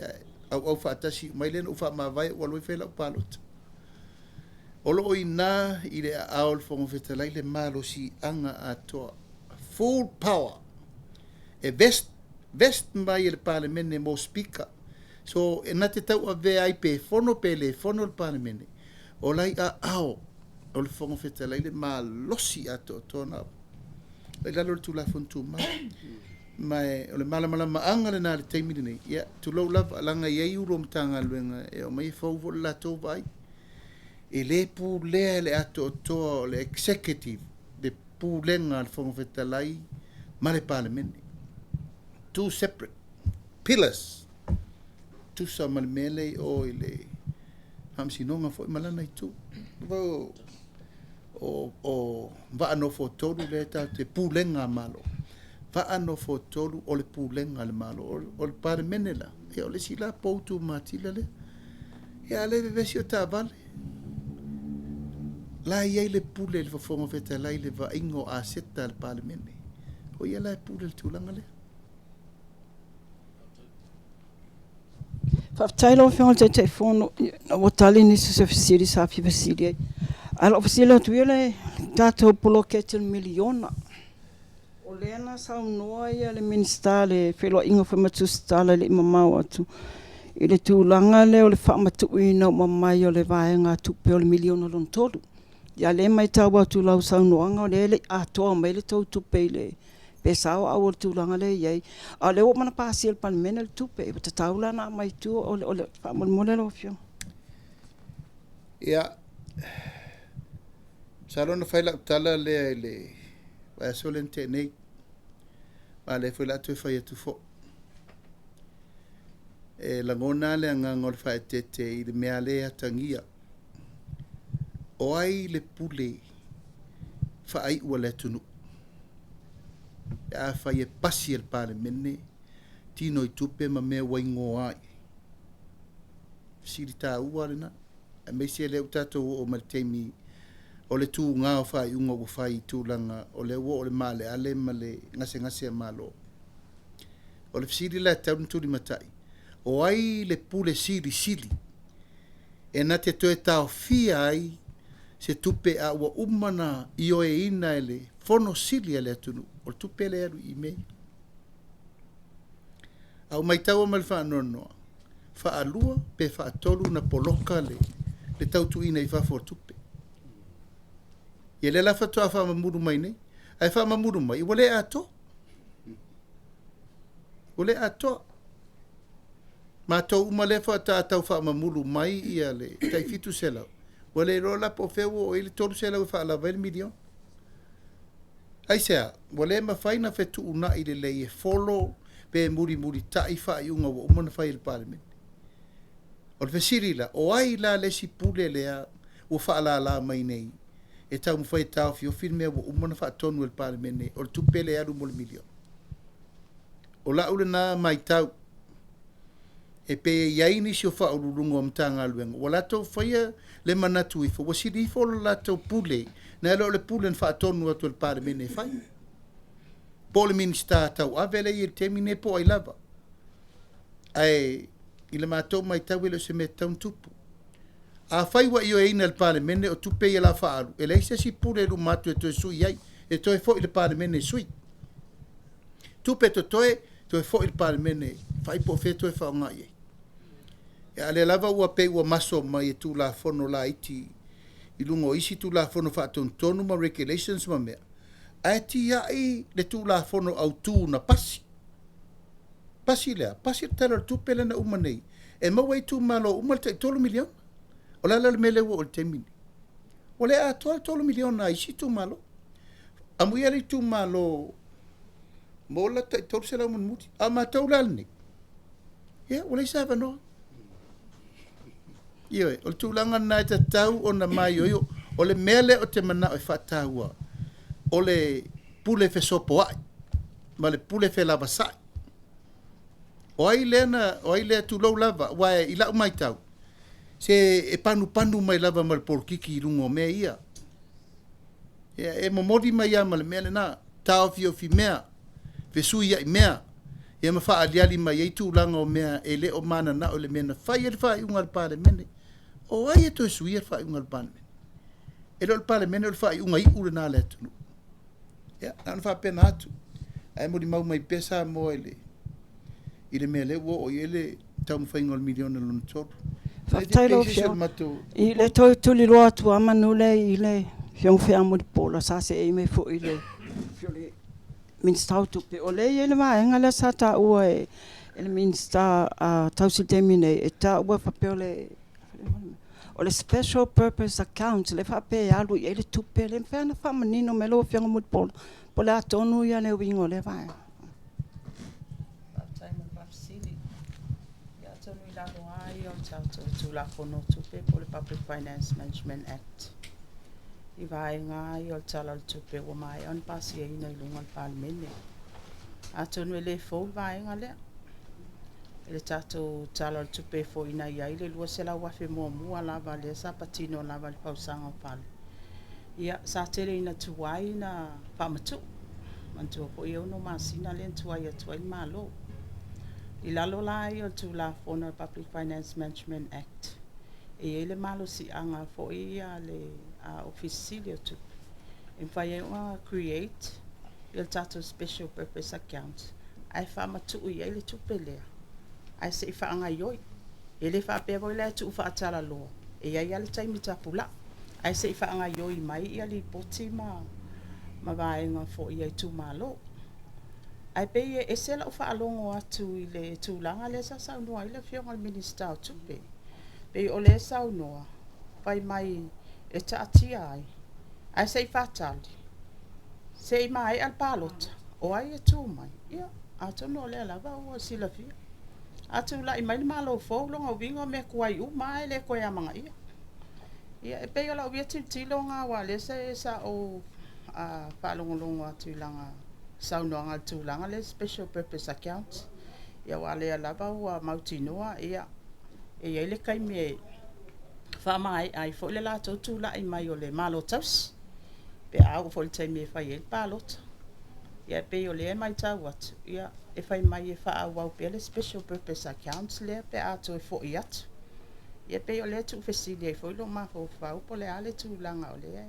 au faatasi mai le na u faamavae ua alu ai fai lau palota. O loo ina i le aao o le Fofoga Fetalai le malosiaga atoa. Full power. E vest, vest mai e le Palemene mo Speaker. So, e na te tauavea ai pe fono pe lē fono le Palemene, o la i aao o le Fofoga Fetalai le malosi atoatoa na i lalo o le Tulafono Tumau. Ma e, o le malamalamaaga lenā i le taimi lenei, ia, tulou lava, leaga e i ai Ofisa Sili o Matagaluega e omai e fou foi le latou vaai. E lē pulea e le atoatoa o le executive le pulega a le Fofoga Fetalai ma le Palemene. Two separate pillars. Tusa ma le mea lea i o i le Faamasinoga foi ma lana itu. O vaa nofotolu lea tatou te pulega a Malo. Vaa nofotolu o le pulega a le Malo. O le Palemene la, ia o le isi la pou tumatila lea. Ia a le vevesi o taavale. La e i ai le pule i le Fofoga Fetalai i le vaaiga o aseta a le Palemene. O ia la e pule i le tulaga lea. Faafetai lau Afioga i le Taitaifono ina ua tali nisi o se fesili sa fia fesili ai. Ae o lau fesili atu ia le tatou poloketi o le miliona. O lea na saunoa le Minisita i le feiloaiga foi ma Tusitala e le i mamao atu i le tulaga lea o le faamatuuina uma mai o le vaegatupe o le miliona lona tolu. Ia a o lea e matau atu i lau saunoaga o lea e le i atoa mai le tou tupe i le pe sao au i le tulaga lea e i ai, a o lea ua uma ona pasia e le Palemene le tupe, ua tatau la ona aumai i tua faamolemole lau Afioga. Ia, masalo na fai lau tala lea i le vaiaso lea na tea nei, ma o lea foi o le a toe fai atu foi. E lagona lava le agaga o le faaeteete i le mea lea e atagia. O ai le pule faaiu a le atunuu? Pe afai e pasi e le Palemene tino i tupe ma mea ua igoa ai. Fesili taua lena. Aemaise lea ua tatou oo mai i le taimi o le tuga o faaiuga ua fai i tulaga o lea ua oo i le maaleale ma le gasegase a Malo. O le fesili la e tatau ona tulimatai, o ai le pule silisili e na te toe taofia ai se tupe a ua uma ona ioeina e le Fono Sili a le atunuu o le tupe lea e alu i mea ia? A ou maitaua ma le faanoanoa, faalua pe faatolu ona poloka le tautuuina i fafo o le tupe. Ia lea la faatoa faamamulu mai nei, ae faamamulu mai ua le atoa. Ua le atoa. Matou uma lea faatoa tau faamamulu mai ia le tai 700, ua le iloa la po o fea ua oo i ai le 300 e faalava ai le miliona. Aisea? Ua le mafai ona fetuunai lelei e follow pe mulimulitai faaiuga ua uma ona fai e le Palemene. O le fesili la, o ai la le isi pule lea ua faalala mai nei e taumafai e taofiofi le mea ua uma ona faatonu e le Palemene o le tupe lea e alu mo le miliona? O lau lena matau, e pei e i ai nisi o faauluuluga o Matagaluega ua latou faia le manatu ifo ua sili ifo le latou pule nai lo le pule na faatonu atu e le Palemene e fai. Po o le Minisita tauave lea e i ai i le taimi lenei po o ai lava. Ae i le matou matau e le o se mea e tatau ona tupu. Afai ua ioeina e le Palemene o tupe ia o le a faaalu, e leai se isi pule i luma atu e toe sui ai, e toe foi i le Palemene e sui. Tupe totoe, toe foi i le Palemene, vaai po o fea e toe faaaoga i ai. A o lea lava ua pei ua maso mai e Tulafono laiti i luga o isi Tulafono Faatonutonu ma Regulations ma mea, ae tiai le Tulafono Autu na pasi. Pasi le a? Pasi le Tala o le Tupe lea na uma nei, e maua ai itumalo uma le tai $3 miliona. O le a la le mea lea ua oo i le taimi lenei? Ua le atoa le $3 miliona a isi itumalo. Amuia le itumalo mo le tai 300 mulimuli. A o matou la lenei, ia ua leai se avanoa. Ioe, o le tulaga lena e tatau ona maioio. O le mea lea ou te manao e faataua, o le pule fesopoai ma le pule felavasai. O ai lea na, o ai lea, tulou lava, aua i lau matau, se e panupanu mai lava ma le polokiki i luga o mea ia. Ia, e momoli mai lava ma le mea lena, taofiofi mea, fesuiai mea, ia ma faaaliali mai ai tulaga o mea e le o mananao i le mea na fai ai le faaiuga a le Palemene. O ai e toe suia le faaiuga a le Palemene? E le o le Palemene o le faaiuga iu lena a le atunuu. Ia, na ona faapena atu. Ae molimau mai pea Samoa i le i le mea lea ua oo i ai le taumafaiga o le miliona lona tolu. Faafetai lau Afioga. I le toe tuliloa atu lava manu lea i le Afioga foi ia Mulipola sa seei mai foi i le Minisita o Tupe, o lea e i ai le vaega lea sa taua e le Minisita tausi i le taimi nei, e taua faapea o le special purpose account lea e faapea e alu i ai le tupe lea. E mafai ona faamanino mai lau Afioga Mulipola po o le a tonu le uiga o lea vaega? Faafetai mo le faafesili. Ia atonu i lalo lava ia o le tatou Tulafono o Tupe po o le Public Finance Management Act i vaega lava ia o le Tala o le Tupe ua maea ona pasiaina i luga o le Palemene. Atonu e le fou le vaega lea i le tatou Tala o le Tupe foi na i ai le $200,000 muamua lava lea sa patino lava i le fausaga o fale. Ia, sa tele ina tuai na faamatuu. Manatua foi e 6 masina lea na tuai atu ai le Malo. I lalo la ia o le Tulafono o le Public Finance Management Act, e i ai le malosiaga foi a le Ofisa Sili o Tupe e mafai ai ona create ia le tatou special purpose account ae faamatuu i ai le tupe lea ae se i faagaioi. E le faapea foi la e tuu faatalaloa, e i ai lava le taimi tapulaa ae se i faagaioi mai ia lipoti ma vaega foi a itumalo. Ae pei e ese lau faalogo atu i le tulaga lea sa saunoa ai le Afioga i le Minisita o Tupe. Pei o lea e saunoa fai mai e taatia ai ae se i faatali, se i maea le palota, o ai e tu mai? Ia, atonu o lea lava ua silafia. A tulai mai le Malo fou, lona uiga o mea tuai uma lava e le toe amanaia. Ia, e pei o lau ia tilotilo lena aua o lea sa ou faalogologo atu i lana saunoaga i le tulaga lea special purpose account. Ia aua o lea lava ua mautinoa e i ai le taimi e faamaea ai foi le latou tulai mai o le Malo Tausi pe a oo foi i le taimi e fai ai le palota. Ia e pei o lea e matau atu, ia e fai mai e faaauau pea le special purpose account lea pe a toe foi atu. Ia pei o lea e tuufesili ai foi lou mafaufau po o le a le tulaga o lea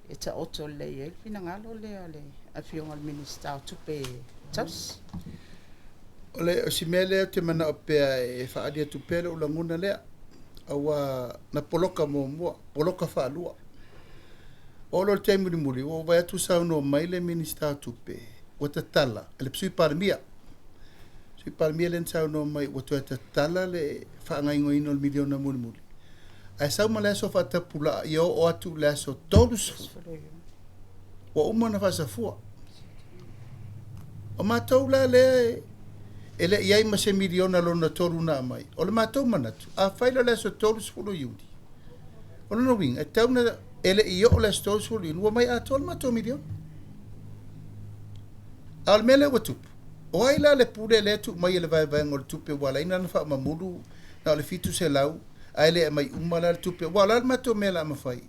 e taoto lelei ai le finagalo lea o le Afioga i le Minisita o Tupe Tausi. O le si mea lea ou te manao pea e faaali atu pea lou lagona lea, aua na poloka muamua, poloka faalua. Oo loa i le taimi mulimuli, ua ou vaai atu saunoa mai le Minisita o Tupe, ua tatala, le Sui Palemia. Sui Palemia lea na saunoa mai ua toe tatala le faagaoioiga o le miliona mulimuli. Ae sau ma le aso faatapulaa ia oo atu i le aso 30, ua uma ona faasafua. O matou la lea e le i ai ma se miliona lona tolu na aumai. O le matou manatu, afai la o le aso 30 Iuni, o lona uiga, e tatau ona e le i oo le aso 30 Iuni, ua mai atoa le matou miliona. A o le mea lea ua tupu, o ai la le pule lea e tuu mai e le vaevaega o le tupe ua ala ai ona faamamulu na o le 700 ae le aumai uma la le tupe. Aua o le a le matou mea o le a mafai?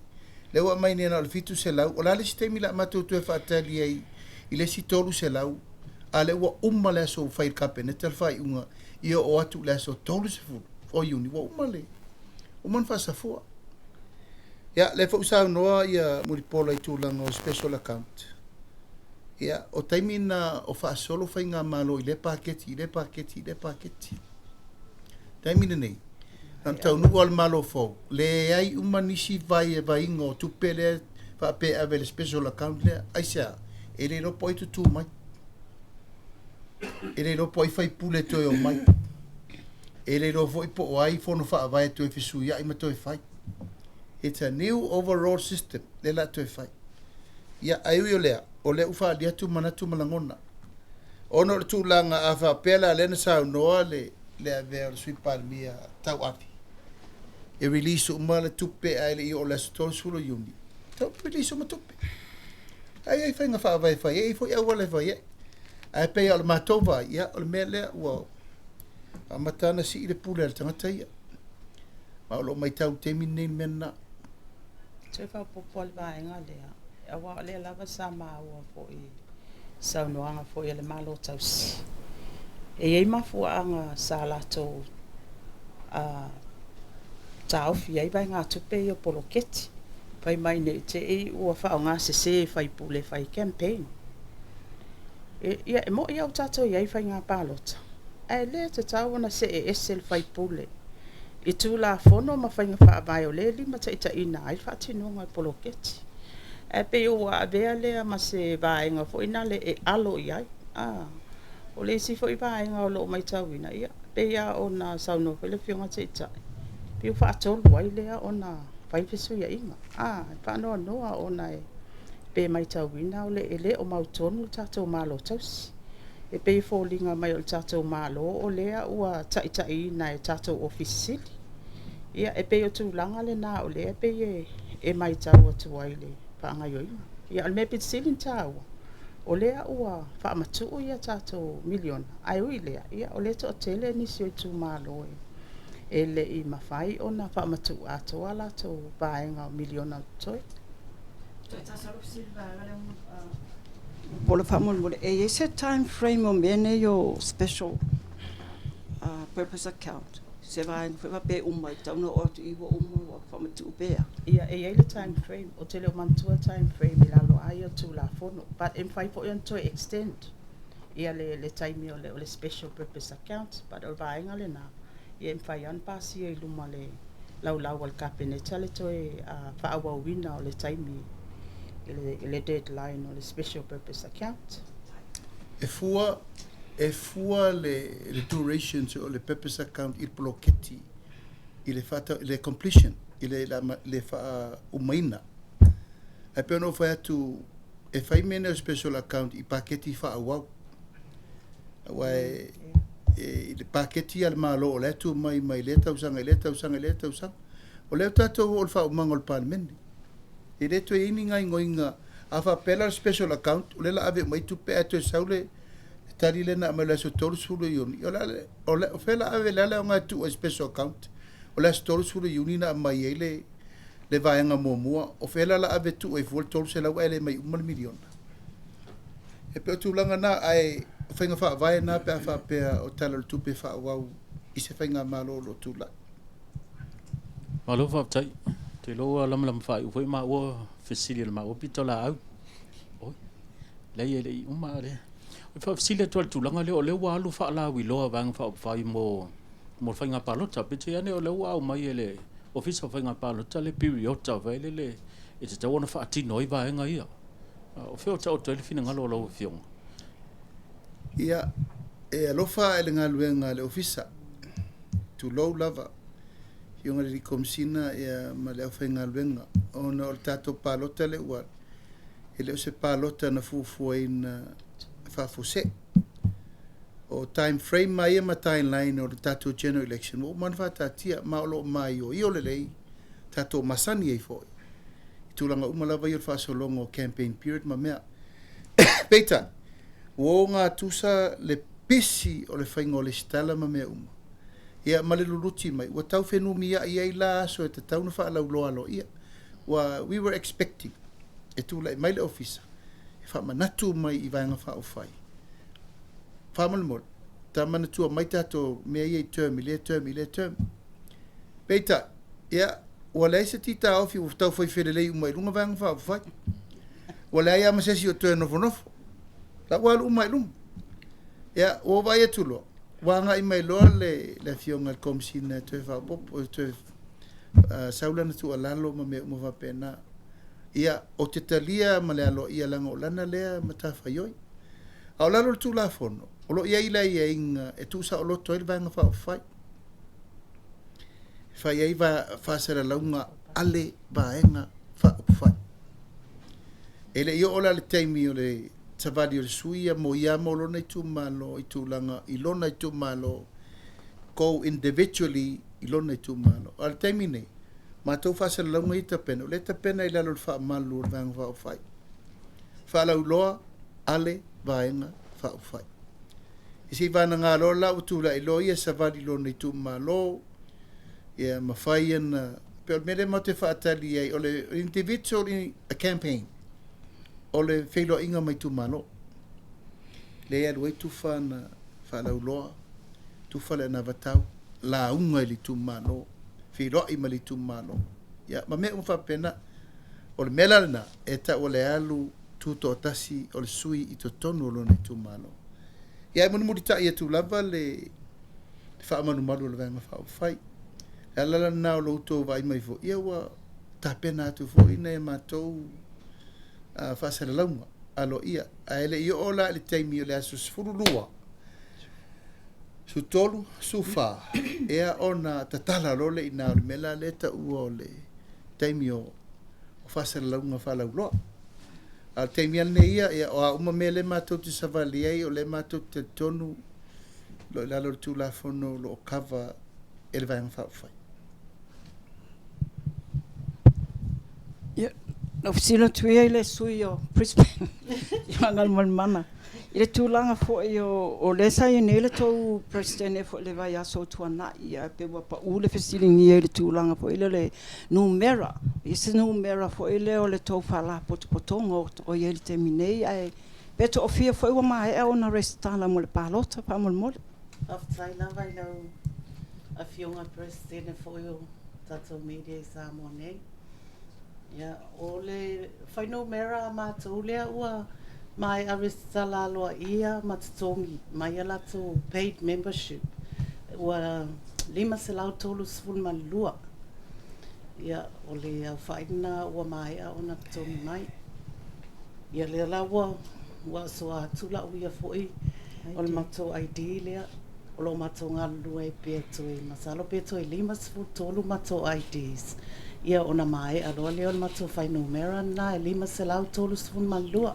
Lea ua aumai nei na o le 700, o le a le isi taimi o le a matou toe faatali ai i le isi 300, a o lea ua uma le aso ua fai e le Kapeneta le faaiuga ia oo atu i le aso 30 o Iuni ua uma le uma ona faasafua. Ia, lea foi ua saunoa ia Mulipola i tulaga o special account. Ia, o taimi na o faasolo faigamalo i lea paketi, i lea paketi, i lea paketi. Taimi lenei, na ona taunuu lava o le Malo fou, leai uma nisi vaivaiga o tupe lea faapea e ave i le special account lea. Aisea? E le iloa po o ai e tutu mai. E le iloa po o ai faipule e toe omai. E le iloa foi po o ai fono faavae e toe fesuiai ma toe fai. It's a new overall system lea o le a toe fai. Ia, ae ui o lea, o lea ua faaali atu manatu ma lagona. Ona o le tulaga a faapea la lea na saunoa le le avea o le Sui Palemia tauave e release uma le tupe ae le i oo i le aso 30 o Iuni, tau release uma tupe. Ae i ai faiga faavae e fai ai, e i ai foi auala e fai ai. Ae pei lava o le matou vaai, ia o le mea lea ua amata ona sii le pule a le tagata ia. Ma o lo o matau i le taimi lenei le mea lena. Toe faaopoopo lava le vaega lea, aua o lea lava sa maua foi i saunoaga foi a le Malo Tausi, e i ai mafuaaga sa latou taofi ai vaegatupe ia o poloketi, fai mai ne i te i ua faaaoga sese e faipule e fai ai campaign. E, ia, e mo'i au tatou i ai faiga palota, ae lē tatau ona se'e ese le faipule i tulafono ma faiga faavae o lē limataitaʻina ai le faatinoga o poloketi. Ae pei ua avea lea ma se vaega foi nale e alo i ai. O le isi foi vaega o loo matauina, ia pei lava ona saunoa foi le Afioga Taitai, pei ua faatolu ai lea ona fai le fesuiaiga. E faanoanoa ona e pe matauina o le e lē o mautonu le tatou Malo tausi. E pei e foliga mai o le tatou Malo o lea ua taitaiina e tatou Ofisa Sili. Ia e pei o tulaga lena o lea e pei e matau atu ai i le faagaoioiga. Ia o le mea pito sili ona taua, o lea ua faamatuu ia tatou miliona, ae ui i lea, ia o lea e toatele nisi o itumalo e le i mafai ona faamatuu atoa latou vaega o miliona o totoe. Pola faamolemole, e i ai se time frame o mea nei o special purpose account? Se vaega foi faapea e uma e tatau ona oo atu i ua uma ua faamatuu pea. Ia, e i ai le time frame, ou te le o manatua time frame i lalo lava ia o le Tulafono, but e mafai foi ona toe extend ia le taimi o le special purpose account, but o le vaega lena, ia e mafai lava ona pasia i luma le laulau a le Kapeneta le toe faaauauina o le taimi i le deadline o le special purpose account. E fua le duration o le purpose account i le poloketi i le faata, le completion i le faaumaina. Ae pei ona ou fai atu, e fai mea nei o special account i paketi faaauau. Aua e, i le paketi a le Malo o le atu mai mai lea tausaga i lea tausaga i lea tausaga. O lea tatou o le faaumaga o le Palemene. E le toe i ai ni gaoioiga. A faapea la o le special account, o lea la ave mai tupe ae toe sau le tali lea na aumai le aso 30 Iuni. O fea la ave le ala o tuu ai special account? O le aso 30 Iuni na aumai ai le vaega muamua. O fea la la ave tuu ai fua le 300 ae le mai uma le miliona? E pei o tulaga na, ae o faiga faavae na pe a faapea o tala o le tupe faaauau i se faiga malo o lo o tulai. Malo faafetai. Te iloa lamalama faaiu foi maua fesili a le maua pito laau. Oi, leai e le i uma lea. O le faafesili atu le tulaga lea o lea ua alu faalauiloa vaega faaupufai mo le faiga palota. Peitai ane o lea ua aumai e le Ofisa o Faiga Palota le piriota fai lele e tatau ona faatino ai vaega ia. O fea o taoto ai le finagalo o lau Afioga? Ia, e alofa e le galuega a le ofisa. Tulou lava. Afioga i le Komesina ia ma le aufaigaluega ona o le tatou palota le ua e le o se palota na fuafuaina faafuasei. O time frame ma ia ma timeline o le tatou general election ua uma ona faataatia ma o lo o maioio lelei tatou masani ai foi i tulaga uma lava ia o le faasologa o campaign period ma mea. Peitai, ua ogatusa le pisi o le faiga o le resitala ma mea uma. Ia ma le luluti mai, ua tau fenumiai ai la aso e tatau ona faalauloa aloaia. Ua we were expecting e tulai mai le ofisa e faamanatu mai i vaega faaupufai. Faamolemole, ta manatua mai tatou mea ia i term i lea term i lea term. Peitai, ia, ua leai se tita ofi ua tau fai felelei uma i luga vaega faaupufai. Ua leai lava ma se isi o toe nofonofo. La ua alu uma i luga. Ia, ua vaai atu loa, ua agai mai loa le afioga i le Komesina e toe faaopoopo, e toe sau lana tuualalo ma mea uma faapena. Ia, ou te talia ma le aloaia leaga o lana lea matafaioi. A o lalo o le Tulafono, o lo o i ai le aiaiga e tuusaoloto ai le vaega faaupufai. E fai ai faasalalauga a le vaega faaupufai. E le i oo la le taimi o le savali o le sui ia mo ia mo lona itumalo i tulaga i lona itumalo go individually i lona itumalo. A o le taimi nei, matou faasalalauga ia tapena, o lea e tapena i lalo o le faamalu o le vaega faaupufai. Faalauiloa a le vaega faaupufai. I se i vagana loa la ua tulai loa ia savali i lona itumalo, ia ma fai ana pe o le mea lea matou te faatali ai o le individual in a campaign o le feiloaiga ma itumalo. Lea e alu ai tufa na faalauiloa, tufa le anavatau, lauga i le itumalo, feiloai ma le itumalo. Ia, ma mea uma faapena. O le mea la lena, e tau o le alu tutoatasi o le sui i totonu o lona itumalo. Ia e mulimulitai atu lava le faamalumalu o le Vaega Faaupufai. Le ala lena o lo outou vaai mai foi, ia ua tapena atu foi nai a matou faasalalauga aloaia. Ae le i oo la i le taimi o le aso 12, 13, 14, ea ona tatala loa lea i ina o le mea la lea e taua o le taimi o faasalalauga faalauiloa. A o le taimi lava lenei ia, ia o a uma mea lea matou te savali ai, o lea matou te talitonu o lo o i lalo o le Tulafono o lo o kava e le Vaega Faaupufai. Ia, na ou fesili atu ia i le sui usufono o Brisbane ia Galumalemana i le tulaga foi o lea sa i ai nei le tou Peresetene foi i le vaiaso ua tuanai, ae pei ua pau le fesiligia i le tulaga foi lea o le numera, i se numera foi lea o le tou Faalapotopotoga o i ai i le taimi nei, ae pe toafia foi ua maea ona resitala mo le palota faamolemole. Faafetai lava i lau Afioga Peresetene foi o tatou media i Samoa nei. Ia, o le fuainumera a matou lea ua maea resitala aloaia ma totogi mai a latou paid membership ua 532. Ia, o le aofai lena ua maea ona totogi mai. Ia, lea la ua asoa atu lau ia foi o le matou ID lea o lo o matou galulue ai pea toe masalo pe toe 53 matou IDs ia ona maea loa lea o le matou fuainumera lena e 532.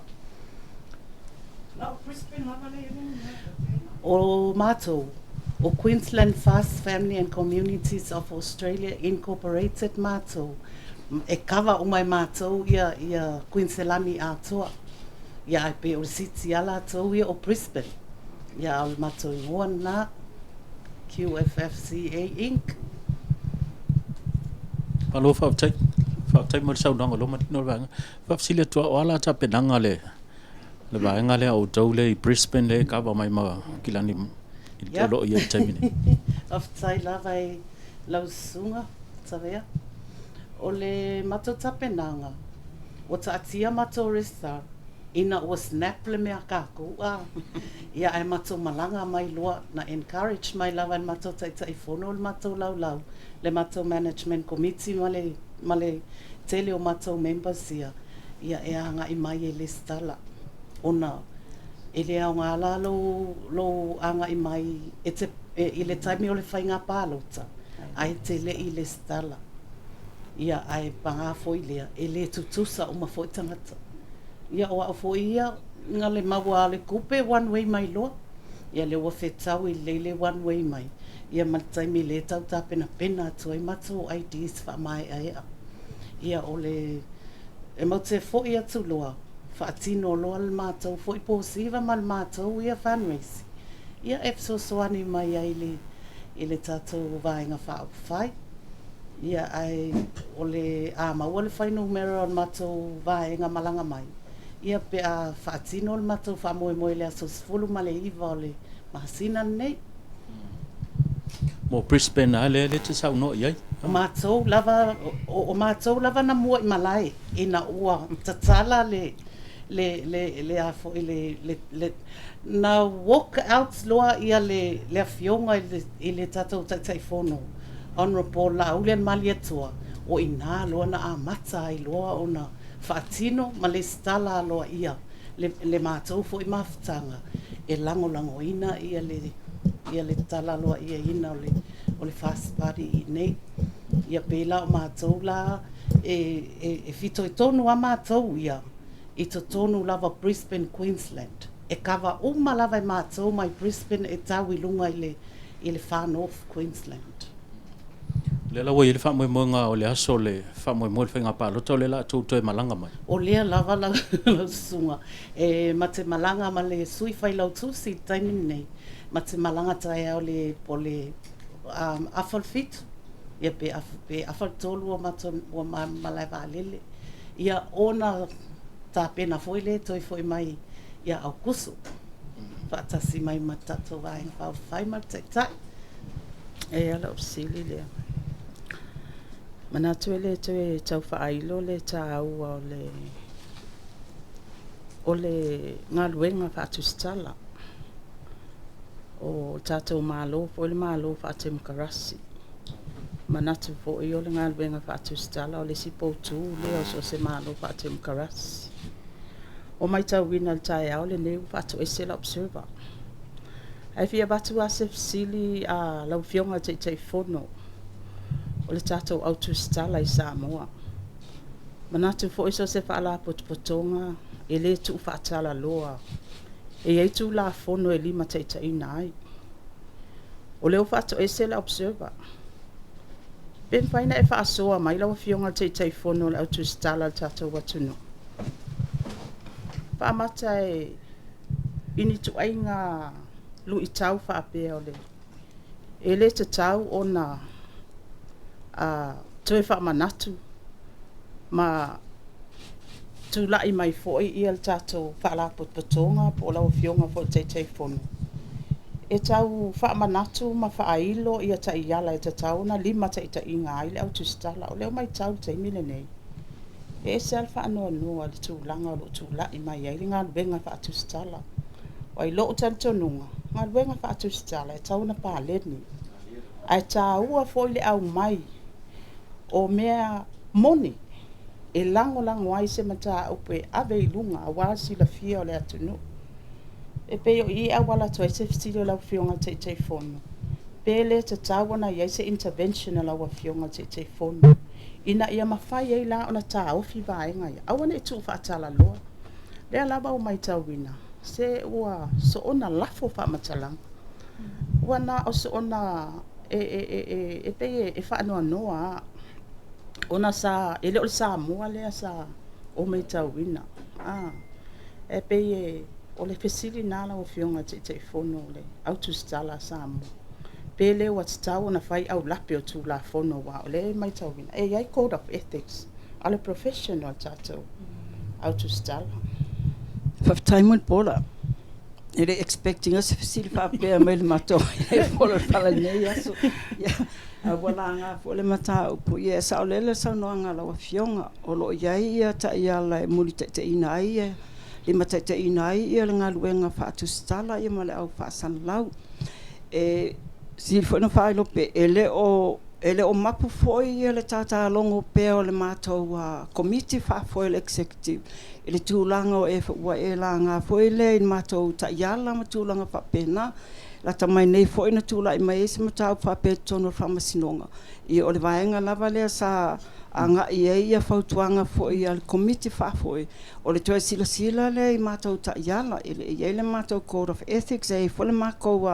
Na o Brisbane lava lea e i ai le numera. O matou, o Queensland First Family and Communities of Australia Incorporated matou, e kava uma e matou ia ia Kuiniselani atoa. Ia ae pei o le city a latou ia o Brisbane. Ia a o le matou igoa lena, QFFCA Inc. Malo faafetai. Faafetai mo le saunoaga o lea ua manino le vaega. Faafesili atu lava, o a la tapenaga a le vaega lea a outou lea i Brisbane lea e kava mai ma Kilani i o lo o i ai i le taimi nei? Faafetai lava i lau susuga Tavea. O le matou tapenaga, ua taatia matou restar ina ua snap le mea a kākou a ia ae matou malaga mai loa na encourage mai lava e le matou Taitaifono le matou laulau le matou management committee ma le ma le tele o matou members ia ia e agai mai e lesitala ona e le aoga la lou lou agai mai e te i le taimi o le faiga palota ae e te le i lesitala. Ia, ae paga foi lea, e le tutusa uma foi tagata. Ia, o au foi ia, na le maua a le tupe one way mai loa. Ia, lea ua fetau i lelei le one way mai, ia ma le taimi lea e tau tapenapena atu ai matou IDs faamaeaea. Ia, o le, e matou te foi atu loa, faatino loa le matou foi posiva ma le matou ia fundraising, ia e fesoasoani mai ai i le, i le tatou Vaega Faaupufai. Ia, ae o le a maua le fuainumera o le matou vaega malaga mai, ia pe a faatino le matou faamoemoe i le aso 19 o le masina lenei. Mo Brisbane lava lea e te saunoa i ai. O matou lava, o matou lava na mua i malae ina ua tatala le, le, le, le a foi le, le, le, na walk out loa ia le, le afioga i le, i le tatou Taitaifono Honourable Laauli Malietoa, o i ina loa na amata ai loa ona faatino ma lesitala aloaia le, le matou foi mafutaga e lagolagoina ia le, ia le tala aloaiaina o le, o le First Party i inei. Ia pei la o matou la e, e, e fitoitonu a matou ia i totonu lava o Brisbane, Queensland. E kava uma lava e matou mai Brisbane e tau i luga i le, i le Far North Queensland. O lea la ua i ai le faamoemoega o le aso o le faamoemoe o le faiga palota o lea o le a tou toe malaga mai. O lea lava lau susuga e ma te malaga ma le Sui Failautusi i le taimi lenei, ma te malaga taeao i le po o le afa o le 7, ia pe pe afa o le 3 ua matou ua malae vaalele. Ia ona tapena foi lea e toe foi mai ia Aokuso faatasi mai ma le tatou Vaega Faaupufai ma le Taitai. E a lau fesili lea. Manatu e le toe tau faailo le taua o le O le galuega faatusitala o le tatou Malo foi le Malo faatemokarasi. Manatu foi o le galuega faatusitala o le isi poutu lea o so o se Malo faatemokarasi. Ua matauina i le taeao lenei ua faatoese le Observer. Ae fia avatu lava se fesili a lau Afioga i le Taitaifono o le tatou au tusitala i Samoa. Manatu foi so o se faalapotopotoga e le tuufaatalaloa, e i ai Tulafono e limataitaiina ai. O lea ua faatoese le Observer. Pe mafai ona e faasoa mai lau Afioga i le Taitaifono o le au tusitala a le tatou atunuu? Faamata e i ni ituaiga luitau faapea o le e le tatau ona toe faamanatu ma tulai mai foi le tatou Faalapotopotoga po o lau Afioga foi i le Taitaifono e tau faamanatu ma faailo taiala e tatau ona limataitaiina ai le au tusitala. O lea ua matau i le taimi lenei, e ese lava le faanoanoa i le tulaga o lo o tulai mai ai le galuega faatusitala. I lou talitonuga, galuega faatusitala e tatau ona paleni, ae taua foi le aumai o mea moni e lagolago ai se mataupu e ave i luga aua le silafia o le atunuu. E pei o i e auala atu ai se fesili i lau Afioga i le Taitaifono, pe le tatau ona i ai se intervention a lau Afioga i le Taitaifono ina ia mafai ai la ona taofi vaega ia, aua ne i tuufaatalaloa. O lea lava ua matauina, se ua soona lafo faamatalaga, ua na o soona e pei e faanoanoa lava, ona e le o le Samoa lea sa ou matauina. E pei o le fesili lena lau Afioga i le Taitaifono o le au tusitala a Samoa, pe le ua tatau ona fai aulape o Tulafono, aua o lea e matauina e i ai code of ethics a le profession o le tatou au tusitala. Faafetai Mulipola. E le expect ina se fesili faapea mai le matou e fola fala nei aso. Ia, a ua laga foi le mataupu. Ia, e saolele le saunoaga a lau Afioga, o lo o i ai ia taiala e mulitaitaiina ai ia limataitaiina ai ia le galuega faatusitala ia ma le au faasalalau. E sili foi ona faailoa pea, e le o mapu foi ia le tatalogo pea o le matou Komiti Faafoe o le Executive i le tulaga o e ua e laga foi lea i le matou taiala ma tulaga faapena. Lata mai nei foi na tulai mai ai se mataupu faapea i totonu o le Faamasinoga. Ia, o le vaega lava lea sa agai ai ia fautuaga foi a le Komiti Faafoe, o le toe silasila lea i matou taiala. E le i ai le matou Code of Ethics, e i ai foi le matou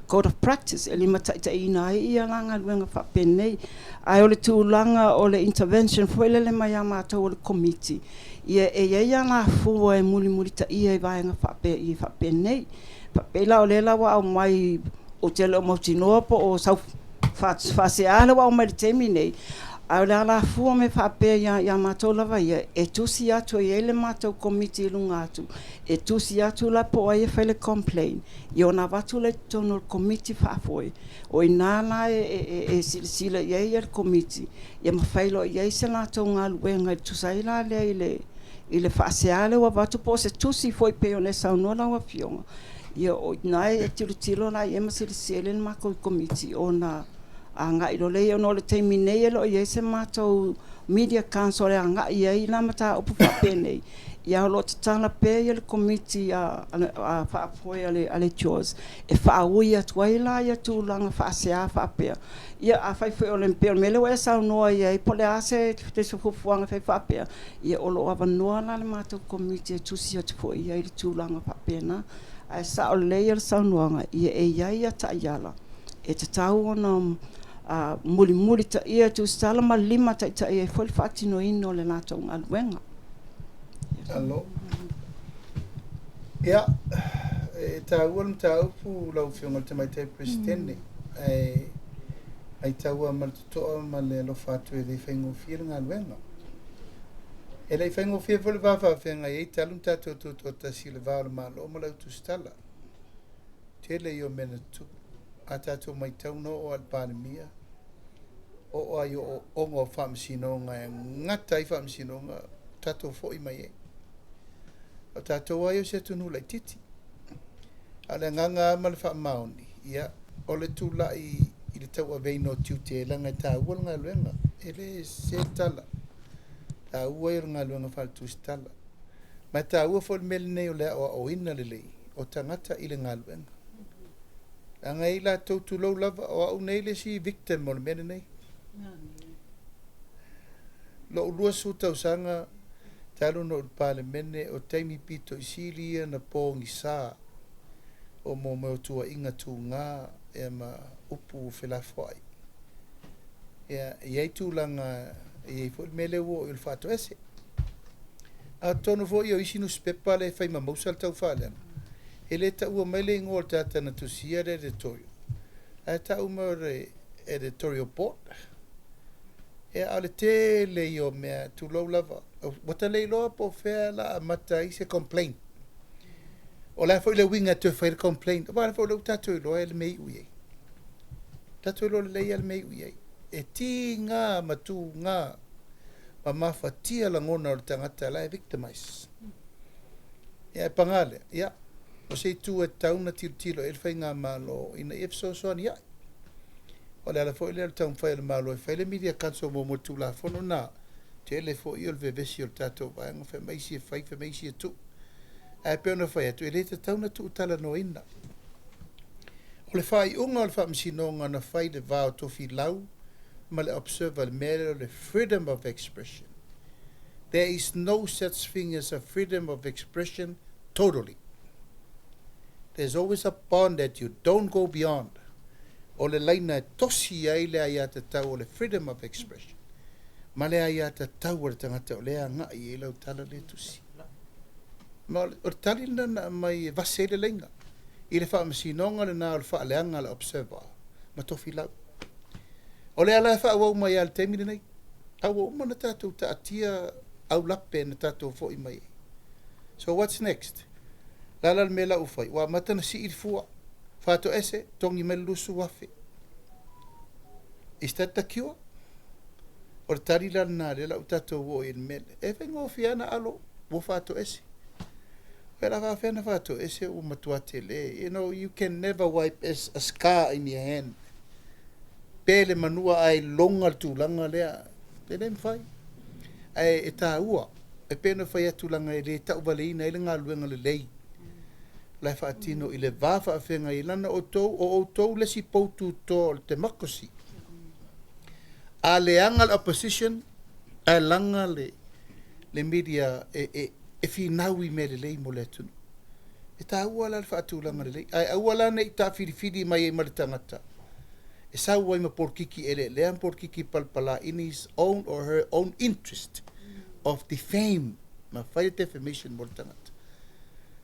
Code of Practice e limataitaiina ai ia la galuega faapenei. Ae o le tulaga o le intervention foi lele mai ia matou o le Komiti, ia e i ai alafua e mulimulitaia i vaega faapenei. Faapei la o lea la ua aumai, ou te le o mautinoa po o sau faasea lea ua aumai i le taimi nei, ae o le alafua me faapea ia matou lava ia, e tusi atu e i ai le matou Komiti i luga atu, e tusi atu la po o ai e fai le complaint, ia ona avatu lea i totonu o le Komiti Faafoe. O i ina la e silasila i ai le Komiti, ia ma fai loa i ai se latou galuega e tusa ai la lea i le faasea lea ua avatu po o se tusi foi pei ona e saunoa lau Afioga. Ia, o i ina e tilotilo la i ai ma silasila i le matou Komiti ona agai loa lea, ona o le taimi nei e le o i ai se matou Media Council e agai i ai la mataupu faapenei. Ia, o lo o tatala pea ia le Komiti a Faafoe a le JAWS e faaui atu ai la ia tulaga faasea faapea. Ia, afai foi o le pei o le mea lea ua e saunoa i ai, po o le a se fuafuaga fai faapea, ia o lo o avanoa la le matou Komiti e tusi atu foi i ai i le tulaga faapena. Ae sao lelei le saunoaga, ia e i ai ia taiala e tatau ona mulimulitaia e tusitala ma limataitai ai foi le faatinoina o le latou galuega. Alo. Ia, e taua le mataupu lau Afioga i le Tamaitai Peresetene, ae matau ma le totoa ma le alofa atu e le faigofie le galuega. E le i faigofie foi le va faafeagai ai talu ona tatou tutoatasi i le va o le Malo ma le au tusitala. Tele ia o mea na tutupu. A tatou matau na oo lava i le Palemia, oo lava i o'oo'oga o faamasinoga e gata ai faamasinoga, tatou foi mai ai. O tatou ai o se atunuu laitiiti. A o le agaga lava ma le faamaoni, ia, o le tulai i le tauaveina o tiute leaga e taua le galuega, e le sese tala, taua ia o le galuega faale-tusitala. Ma e taua foi le mea lenei o le aoaoina lelei o tagata i le galuega. Leaga e i ai latou tulou lava, o au nei le isi victim o le mea lenei. Lou 20 tausaga talu ona ou i le Palemene, o taimi pito i sili ia ona pogisa o mea o tuuaiga tuga ma upu felafoai. Ia, e i ai tulaga, e i ai foi le mea lea ua oo i le faatoese. A o totonu foi o isi nusipepa lea e fai ma mausa le taufaaleaga, e le taua mai le igoa o le tagata na tusia le editorial, ae tau mai o le editorial board. Ia, a o le tele ia o mea, tulou lava, ua ta le iloa po o fea o le a amata ai se complaint. O le a foi le uiga e toe fai le complaint, aua o lea foi ua tatou iloa le mea e iu i ai. Tatou iloa lelei lava le mea e iu i ai. E tiga ma tuga ma mafatia lagona o le tagata la e victimize. Ia, e paga lea, ia, o se itu e tatau ona tilotilo i ai le faigamalo ina ia fesoasoani ai. O le ala foi lea o le taumafai o le Malo e fai le Media Council mo le Tulafono lena, tele foi o le vevesi o le tatou vaega, fai mai isi e fai, fai mai isi e tuu. Ae pei ona fai atu, e le tatau ona tuutalanoaina. O le faaiuga o le faamasinoga na fai i le va o Tofilau ma le Observer, le mea lea o le freedom of expression. There is no such thing as a freedom of expression totally. There's always a bond that you don't go beyond. O le laina e tosi ai le aiatatau o le freedom of expression ma le aiatatau o le tagata o lea agai i ai lau tala lea tusi. Ma o le tali lena na aumai e vase ai le laina i le faamasinoga lena o le faaleaga a le Observer ma Tofilau. O lea la e faaauau mai lava i le taimi lenei, a ua uma ona tatou taatia aulape na tatou foi mai ai. So what's next? O le a la le mea la ua fai? Ua amata ona sii le fua, faatoese, togi mai le 20,000. Is that the cure? O le tali la lena lea la ua tatou oo i ai i le mea lea. E faigofie lava ona alo, ua faatoese. O le a faapefea ona faatoese ua matua tele. You know, you can never wipe a scar in your hand. Pe le manua ae iloga le tulaga lea, e le mafai. Ae e taua, e pei ona fai atu leaga e le tauvaleina ai le galuega lelei la e faatino i le va faafeagai leaga outou, o outou le isi poututoa o le democracy. A leaga le opposition, ae laga le media e finau i mea lelei mo le atunuu. E taua la le faatulaga lelei, ae aua la ne i taafilifili mai ai ma le tagata e sau ai ma polokiki eleelea ma polokiki palapala in his own or her own interest of defame ma fai le defamation mo le tagata.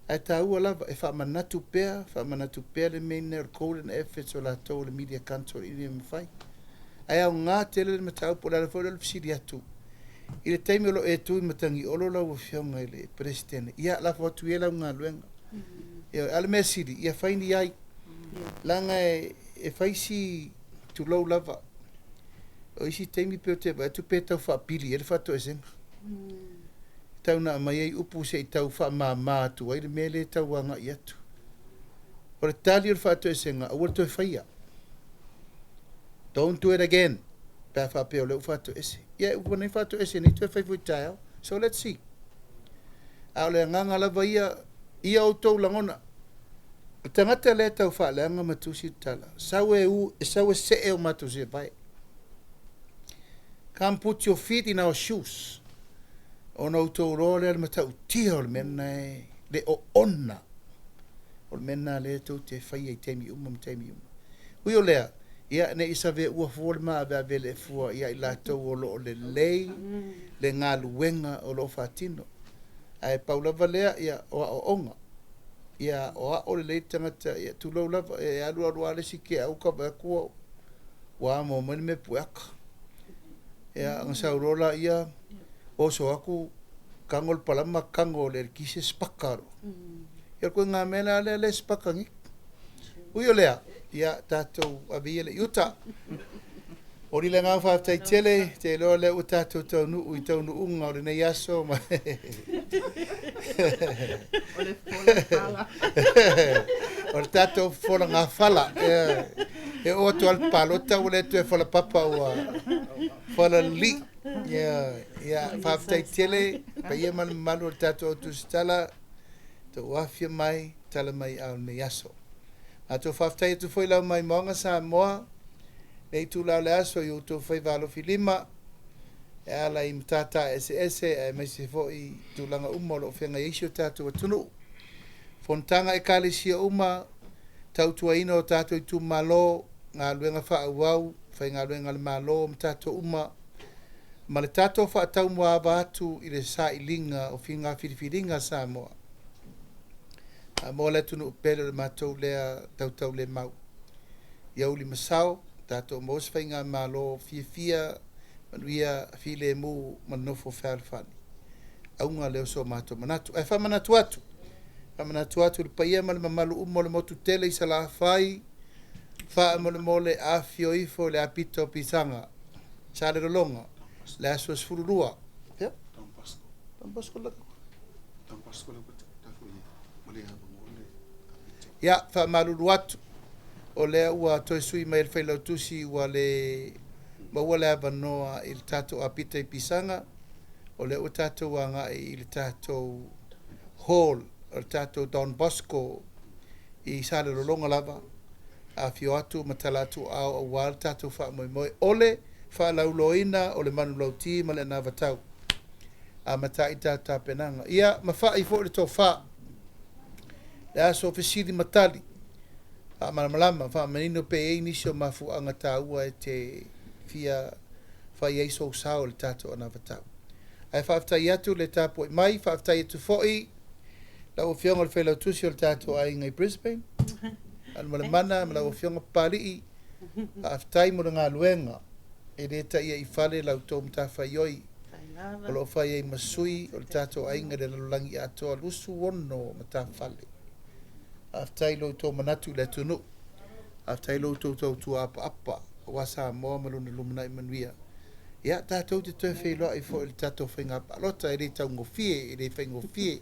Ae taua lava e faamanatu pea, faamanatu pea le mea o le golden efforts o latou o le Media Council ina ia mafai. Ae aoga tele le mataupu, o le ala foi lea o le fesili atu i le taimi o lo o e tu i Matagiolo lau Afioga i le Peresetene, ia lafo atu ia lau galuega. Ia, a o le mea sili, ia fai ni ai. Leaga e fai si tulou lava. O isi taimi pe o te vaai atu pe tau faapili ai le faatoesega. Tau na aumai ai upu se i tau faamama atu ai le mea lea e tau agai atu. O le tali o le faatoesega, aua le toe faia. Don't do it again. Pe a faapea o lea ua faatoese. Ia, ua nei faatoese nei toe fai foi taeao. So let's see. A o le agaga lava ia, ia outou lagona. O tagata lea tau faaleaga ma tusi le tala, sau e, u, sau e see o matou sevae. Come put your feet in our shoes. Ona outou loa lea le matautia o le mea lena e le oona. O le mea lena lea tou te faia i taimi uma ma taimi uma. Ui o lea, ia ne i saveua fua le maaveave le fua ia i latou o lo o lelei le galuega o lo o faatino. Ae pau lava lea, ia, o aoaoga. Ia o ao lelei le tagata, ia tulou lava, e alu alu lava le isi keau ka vaai atu ua ua amo mai le mea pueaka. Ia, ona sau loa laia, oso atu, tago le palama, tago o le eletise spaka loa. Ia o le ituaiga mea la lea lea e spaka nei. Ui o lea, ia tatou ave ia le i uta. Oli le agaga faafetai tele, te iloa lea ua tatou taunuu i taunuuga o lenei aso ma O le fola fala. O le tatou fola gafala. E oo atu lava le palota ua le toe fola papa ua fola lili. Ia, faafetai tele paia ma le mamalu o le tatou au tusitala tou afifio mai tala mai ao lenei aso. Matou faafetai atu foi lau maimoaga Samoa nei itula o le aso i outou faiva alofilima e ala i matata eseese aemaise foi tulaga uma o lo o feagai ai si o tatou atunuu. Fonotaga ekalesia uma, tautuaina o tatou itumalo, galuega faaauau, faigaluega a le Malo ma tatou uma, ma le tatou faataumuaava atu i le sailiga o faiga filifiliga a Samoa. Samoa le atunuu pele o le matou lea tautaulemau. Ia uli masao, tatou maua se faigamalo fiafia, manuia, filemu ma nofo fealofani. Auga lea o so matou manatu. Ae faamanatu atu, faamanatu atu i le paia ma le mamalu uma o le motu tele i Salafai, faamolemole afifio ifo i le apito o Pisaga, Salelologa, le aso 12. Ia? Don Bosco la. Ia, faamalulu atu, o lea ua toe sui mai e le Failautusi ua le maua le avanoa i le tatou apita i Pisaga, o lea ua tatou agai i le tatou hall o le tatou Don Bosco i Salelologa lava, afifio atu ma tala atu ao aua le tatou faamoemoe o le faalauloina o le manulauti ma le anavatau. Amata ai tatou tapenaga. Ia, ma fa'i foi le tofa, le aso fesili ma tali, faamalamalama, faamanino pe i ai nisi o mafuaaga taua e te fia fai ai sou sao i le tatou anavatau. Ae faafetai atu le tapuai mai, faafetai atu foi lau Afioga i le Failautusi o le tatou aiga i Brisbane, Alumalemana ma lau Afioga Papalii, faafetai mo le galuega, e le taia i fale la outou matafaioi o lo o fai ai ma sui o le tatou aiga i le lalolagi atoa 26 matafale. Faafetai lo outou manatu i le atunuu, faafetai lo outou tautua apaapa aua Samoa ma lona lumanai manuia. Ia, tatou te toe feiloai foi i le tatou faiga palota, e le taugofie, e le faigofie,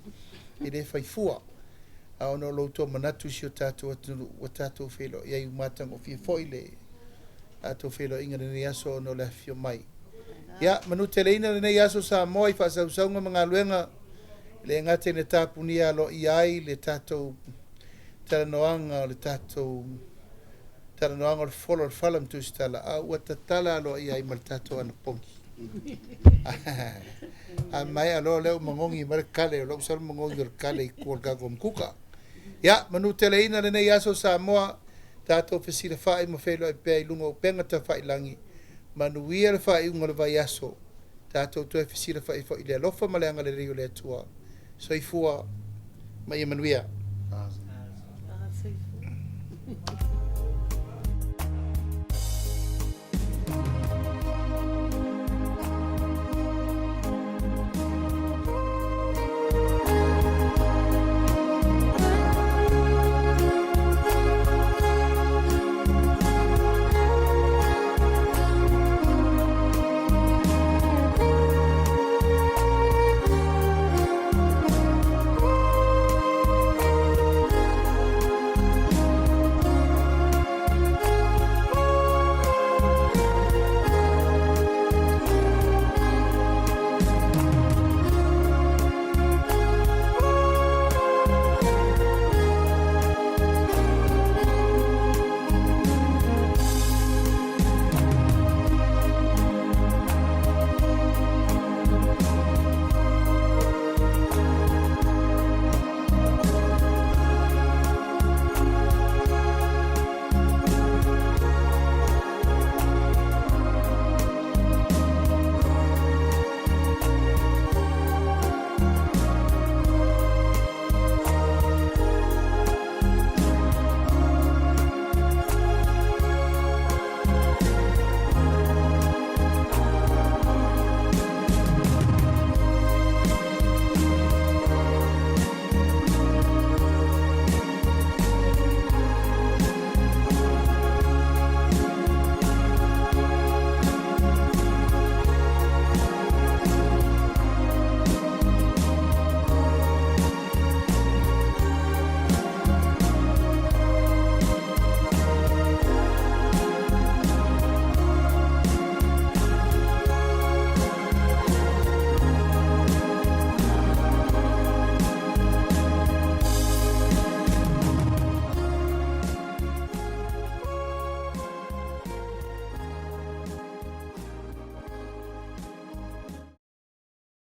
e le faifua. A ona o lo outou manatu i si o tatou atunuu ua tatou feiloai ai, ua matagofie foi le tatou feiloaiga i lenei aso ona o le afifio mai. Ia, manuteleina lenei aso Samoa i faasausauga ma galuega, e le gata ina tapunia aloaia ai le tatou talanoaga o le tatou talanoaga o le folo o le fala ma tusitala, a ua tatala aloaia ai ma le tatou anapogi. A maea loa lea ua magogi mai le kale, o lou sau le magogi o le kale i tua o le tatou matuka. Ia, manuteleina lenei aso Samoa, tatou fesilafai ma feiloai pea i luga o upega tafailagi, manuia le faaiuga o le vaiaso, tatou toe fesilafai foi i le alofa ma le agalelei o le Atua. Soifua ma ia manuia. Ah, soifua.